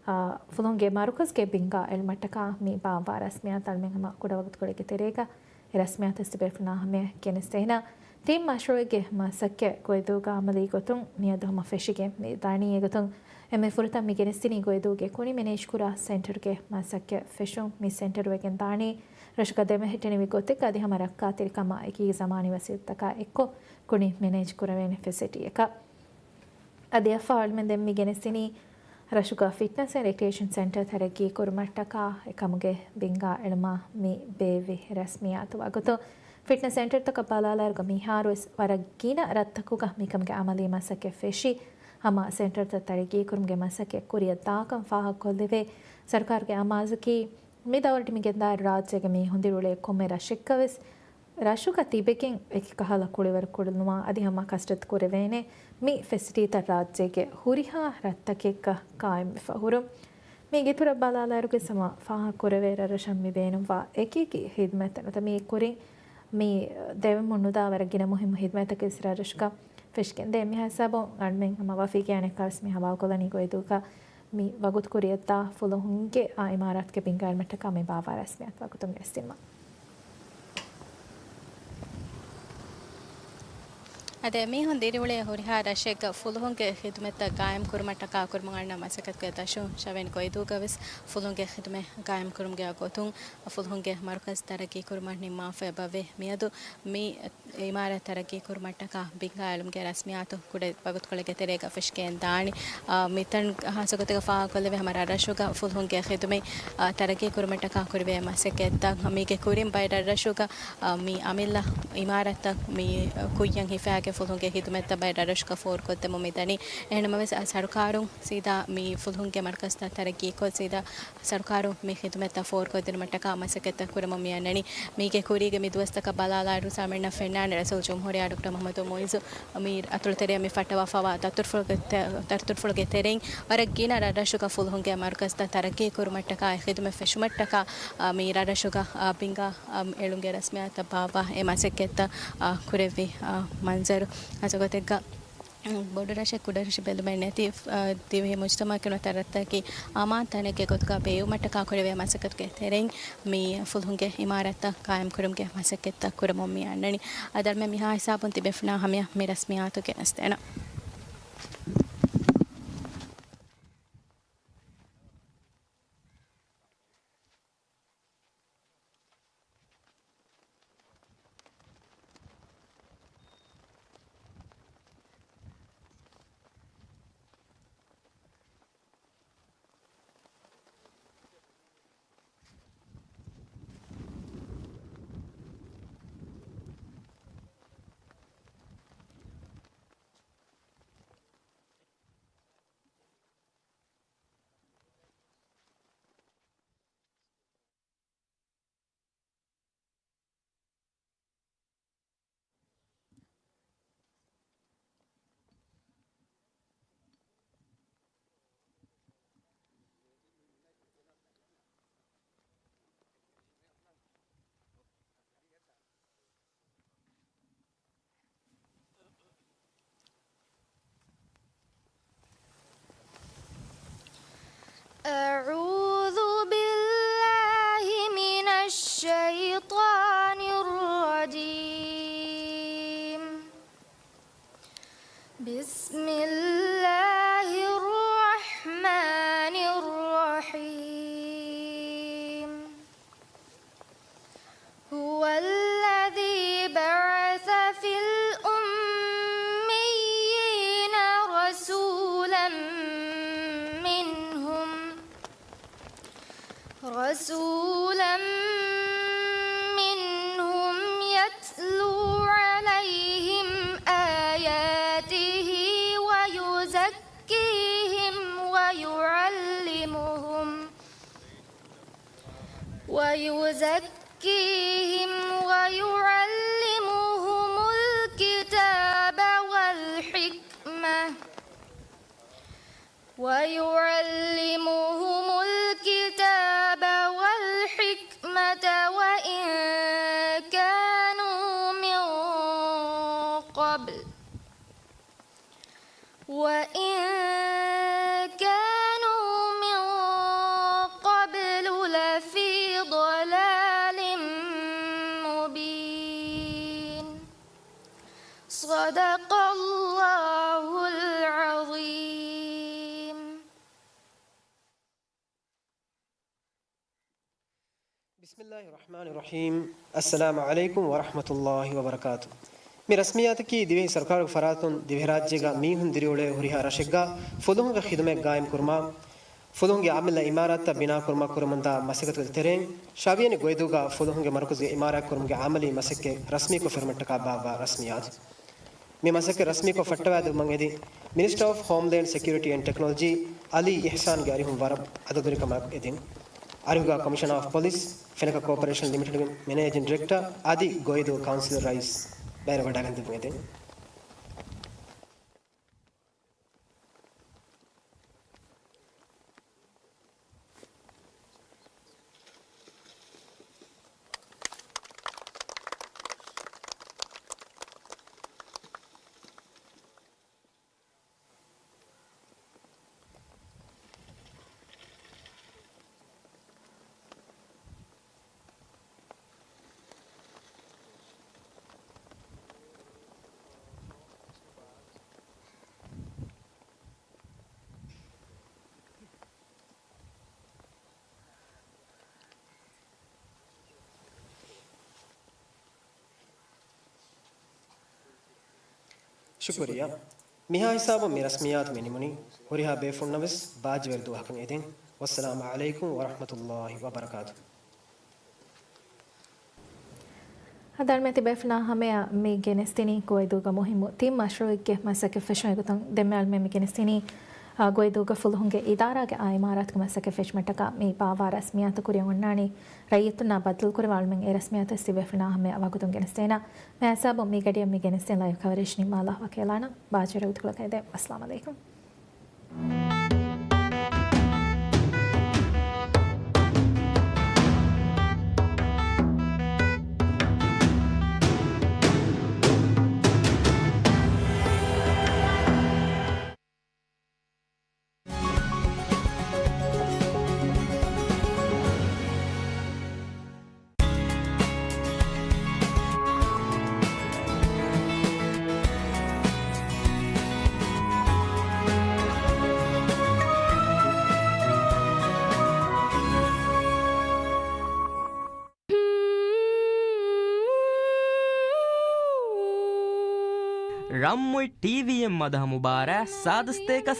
އާ، ފުލުހުންގެ މަރުކަޒުގެ ބިންގާ އެޅުމަށްޓަކާ މި ބާއްވާ ރަސްމިއްޔާތައް އަޅުމެން ހަމަ ކުޑަ ވަގުތުކޮޅެއްގެ ތެރޭގަ އެ ރަސްމިއްޔާތު ތިބޭފުޅުންނާ ހަމަޔަށް ގެނެސްދޭނަ. ތިން މަޝްރޫޢެއްގެ މަސައްކަތް ގޮއިދޫގަ އަމަލީ ގޮތުން މިއަދު ހަމަ ފެށިގެން މި ދާނީ. އެގޮތުން އެންމެ ފުރަތަމަ މި ގެނެސްދިނީ ގޮއިދޫގެ ކުނި މެނޭޖްކުރާ ސެންޓަރުގެ މަސައްކަތް ފެށުން. މި ސެންޓަރު ވެގެން ދާނީ ރަށުގަ ދެމެހެއްޓެނިވި ގޮތެއްގަ އަދި ހަމަ ރައްކާތެރިކަމާ އެކީ ޒަމާނީ ވަސީލަތްތަކާ އެއްކޮށް ކުނި މެނޭޖް ކުރެވޭނެ ފެސިލިޓީއަކަށް. އަދި އަފާ އަޅުމެން ދެން މި ގެނެސްދިނީ ރަށުގަ ފިޓްނަސް އެންޑް ރެކްރިއޭޝަން ސެންޓަރ ތަރައްގީ ކުރުމަށްޓަކާ އެކަމުގެ ބިންގާ އެޅުމާ މި ބޭއްވި ރަސްމިއްޔާތު ވަގުތު. ފިޓްނަސް ސެންޓަރުތަކަށް ބަލާލާއިރުގަ މިހާރުވެސް ވަރަށް ގިނަ ރަށްތަކުގަ މިކަމުގެ އަމަލީ މަސައްކަތް ފެށި، ހަމަ ސެންޓަރުތައް ތަރައްގީ ކުރުމުގެ މަސައްކަތް ކުރިއަށް ދާކަން ފާހަގަކޮށްލެވޭ. ސަރުކާރުގެ އަމާޒަކީ މި ދައުރަށް މި ގެންދާއިރު ރާއްޖޭގެ މީހުން ދިރިއުޅޭ ކޮންމެ ރަށެއްގަވެސް ރަށުގަ ތިބެގެން އެކި ކަހަލަ ކުޅިވަރު ކުޅުނުވާ އަދި ހަމަ ކަސްރަތު ކުރެވޭނެ މި ފެސިލިޓީތައް ރާއްޖޭގެ ހުރިހާ ރަށްތަކެއްގަ ޤާއިމްވެފަ ހުރުން. މީގެ އިތުރަށް ބަލާލާއިރުގެ ހަމަ ފާހަގަ ކުރެވޭ ރަށްރަށަށް މި ބޭނުންވާ އެކި އެކި ޚިދުމަތްތައް ނުވަތަ މީ ކުރިން މި ދެވެމުން ނުދާ ވަރަށް ގިނަ މުހިއްމު ޚިދުމަތްތަކެއް ވެސް ރަށްރަށުގަ ފެށިގެންދޭ. މި ހިސާބުން އަޅުމެން ހަމަ ވަފީގެ އަނެއްކާވެސް މި ހަވާލުކޮށްލަނީ ގޮއިދޫގަ މި ވަގުތު ކުރިއަށްދާ ފުލުހުންގެ އާ އިމާރާތުގެ ބިންގާ އެޅުމަށްޓަކާ މި ބާއްވާ ރަސްމިއްޔާތު ވަގުތުން ގެނެސްދިނުމަށް. އަދި މީހުން ދިރިއުޅޭ ހުރިހާ ރަށެއްގަ ފުލުހުންގެ ޚިދުމަތްތައް ގާއިމް ކުރުމަށްޓަކާ ކުރުމުން އަންނަ މަސައްކަތުގެ ދަށުން ޝަވެން ގޮއިދޫގަވެސް ފުލުހުންގެ ޚިދުމަތް ގާއިމް ކުރުމުގެ ގޮތުން ފުލުހުންގެ މަރުކަޒު ތަރައްގީ ކުރުމަށް ނިންމާފަ އެބަވޭ. މިއަދު މި އިމާރާތް ތަރައްގީ ކުރުމަށްޓަކާ ބިންގާ އެޅުމުގެ ރަސްމިއްޔާތު ކުޑަ ވަގުތުކޮޅެއްގެ ތެރޭގަ ފެށިގެން ދާނީ. އާ، މިތަން ހާއްސަގޮތެއްގަ ފާހަގަކޮށްލެވޭ ހަމަ ރަށްރަށުގަ ފުލުހުންގެ ޚިދުމަތް، އާ، ތަރައްގީ ކުރުމަށްޓަކާ ކުރެވޭ މަސައްކަތްތައް މީގެ ކުރިން ބައެއް ރަށްރަށުގަ، އާ، މި އަމިއްލަ އިމާރާތްތައް މި ކުއްޔަށް ހިފާގެން ފުލުހުންގެ ޚިދުމަތްތައް ބައެއް ރަށްރަށުގަ ފޯރުކޮށްދެމުން މިދަނީ. އެހެންނަމަވެސް، އާ، ސަރުކާރުން ސީދާ މި ފުލުހުންގެ މަރުކަޒުތައް ތަރައްގީކޮށް ސީދާ ސަރުކާރުން މި ޚިދުމަތްތައް ފޯރުކޮށްދިނުމަށްޓަކާ މަސައްކަތްތައް ކުރަމުން މިއަންނަނީ. މީގެ ކުރީގެ މި ދުވަސްތަކަށް ބަލާލާއިރު ސާމެންނަށް ފެންނާނެ ރައީސުލްޖުމްހޫރިއްޔާ ޑޮކްޓަރ މުޙައްމަދު މުޢިއްޒު މި އަތޮޅުތެރެއަށް މި ފައްޓަވާފަވާ ދަތުރުފުޅުގެ ތެ-، ދަތުރުފުޅުގެ ތެރެއިން ވަރަށް ގިނަ ރަށްރަށުގަ ފުލުހުންގެ މަރުކަޒުތައް ތަރައްގީ ކުރުމަށްޓަކާ އެ ޚިދުމަތް ފެށުމަށްޓަކާ، އާ، މި ރަށްރަށުގަ، އާ، ބިންގާ، އާ، އެޅުމުގެ ރަސްމިއްޔާތަށް ބާއްވާ އެ މަސައްކަތްތައް، އާ، ކުރެއްވި، އާ، މަންޒަރު. ހާއްސަގޮތެއްގަ ބޮޑު ރަށެއް ކުޑަ ރަށެއް ބެލުމެއް ނެތި، އަ، ދިވެހި މުޖްތަމަޢަކުން ނުވަތަ ރަށްތަކަކީ އަމާން ތަނެއްގެ ގޮތުގަ ބޭއްވުމަށްޓަކާ ކުރެވޭ މަސައްކަތުގެ ތެރެއިން މި ފުލުހުންގެ އިމާރާތްތައް ޤާއިމްކުރުމުގެ މަސައްކަތްތައް ކުރަމުން މި އަންނަނީ. އަދި އަޅުމެން މިހާ ހިސާބުން ތިބޭފުޅުންނާ ހަމަޔަށް މި ރަސްމިއްޔާތު ގެނެސްދޭނަން. أعوذ بالله من الشيطان الرجيم. بسم الله رسولا منهم يتلو عليهم آياته ويزكيهم ويعلمهم ويزكيهم ويعلمهم الكتاب والحكمة ويعلمهم الكتاب والحكمة وإن كانوا من قبل وإن كانوا من قبل لفي ضلال مبين. صدق الله العظيم. بسم الله الرحمن الرحيم. السلام عليكم ورحمة الله وبركاته. މި ރަސްމިއްޔާތަކީ ދިވެހި ސަރުކާރުގެ ފަރާތުން ދިވެހިރާއްޖޭގަ މީހުން ދިރިއުޅޭ ހުރިހާ ރަށެއްގަ ފުލުހުންގެ ޚިދުމަތް ގާއިމް ކުރުމާ، ފުލުހުންގެ އާއްމުލައް އިމާރާތްތައް ބިނާ ކުރުމަށް ކުރަމުންދާ މަސައްކަތުގެ ތެރެއިން، ޝާވިޔަނި ގޮއިދޫގަ ފުލުހުންގެ މަރުކަޒުގެ އިމާރާތް ކުރުމުގެ އަމަލީ މަސައްކަތް ރަސްމީކޮށް ފެށުމަށްޓަކާ ބާއްވާ ރަސްމިއްޔާތު. މި މަސައްކަތް ރަސްމީކޮށް ފައްޓަވައިދެއްވުމަށް އެދި، މިނިސްޓަރ އޮފް ހޯމްލޭންޑް ސެކިއުރިޓީ އެންޑް ޓެކްނޮލޮޖީ އަލީ އިޙްސާންގެ އަރިހުން ވަރަށް އަދަދުވެރިކަމާއެކު އެދިން. އަރިހުގަ ކޮމިޝަނަރ އޮފް ޕޮލިސް، ފެނަކަ ކޯޕަރޭޝަން ލިމިޓެޑްގެ މެނޭޖިން ޑިރެކްޓަރ އަދި ގޮއިދޫ ކައުންސިލް ރައީސް ބައިވެރިވެވަޑައިގެން ދެއްވުން އެދިން. ޝުކުރިއްޔާ. މިހާ ހިސާބުން މި ރަސްމިއްޔާތު މި ނިމުނީ. ހުރިހާ ބޭފުޅުންނަށް ވެސް ބާއްޖަވެރި ދުވަހަކަށް އެދެން. ވައްސަލާމު ޢަލައިކުމް ވަރަޙްމަތުﷲި ވަބަރަކާތު. ހަދާންމެ ތިބޭފުޅާ ހަމަޔަށް މި ގެނެސްދިނީ ގޮއިދޫގަ މުހިއްމު ތިން މަޝްރޫޢެއްގެ މަސައްކަތް ފެށުމުގެ ގޮތުން. ދެންމެވެލުމެއް މި ގެނެސްދިނީ، އާ، ގޮއިދޫގަ ފުލުހުންގެ އިދާރާގެ އާ އިމާރާތުގެ މަސައްކަތް ފެށުމަށްޓަކާ މި ބާއްވާ ރަސްމިއްޔާތު ކުރިއަށް އޮންނާނީ. ރައްޔިތުންނާ ބައްދަލުކުރި ވާލުމެއް އެ ރަސްމިއްޔާތު ތިބޭފުޅާ ހަމަޔަށް ވަގުތުން ގެނެސްދޭނަ. މި ހިސާބުން މި ގަޑިއަށް މި ގެނެސްދިން ލައިވް ކަވަރޭޖް ނިންމާލާ ވަކިވެލާނަން. ބާއްޖަވެރި ވަގުތުކޮޅަކަށް އެދެން. އައްސަލާމު ޢަލައިކުމް. ރަންމުއި ޓީވީއެމް މަދަހަ މުބާރާތް ސާދަ ސްތޭކަ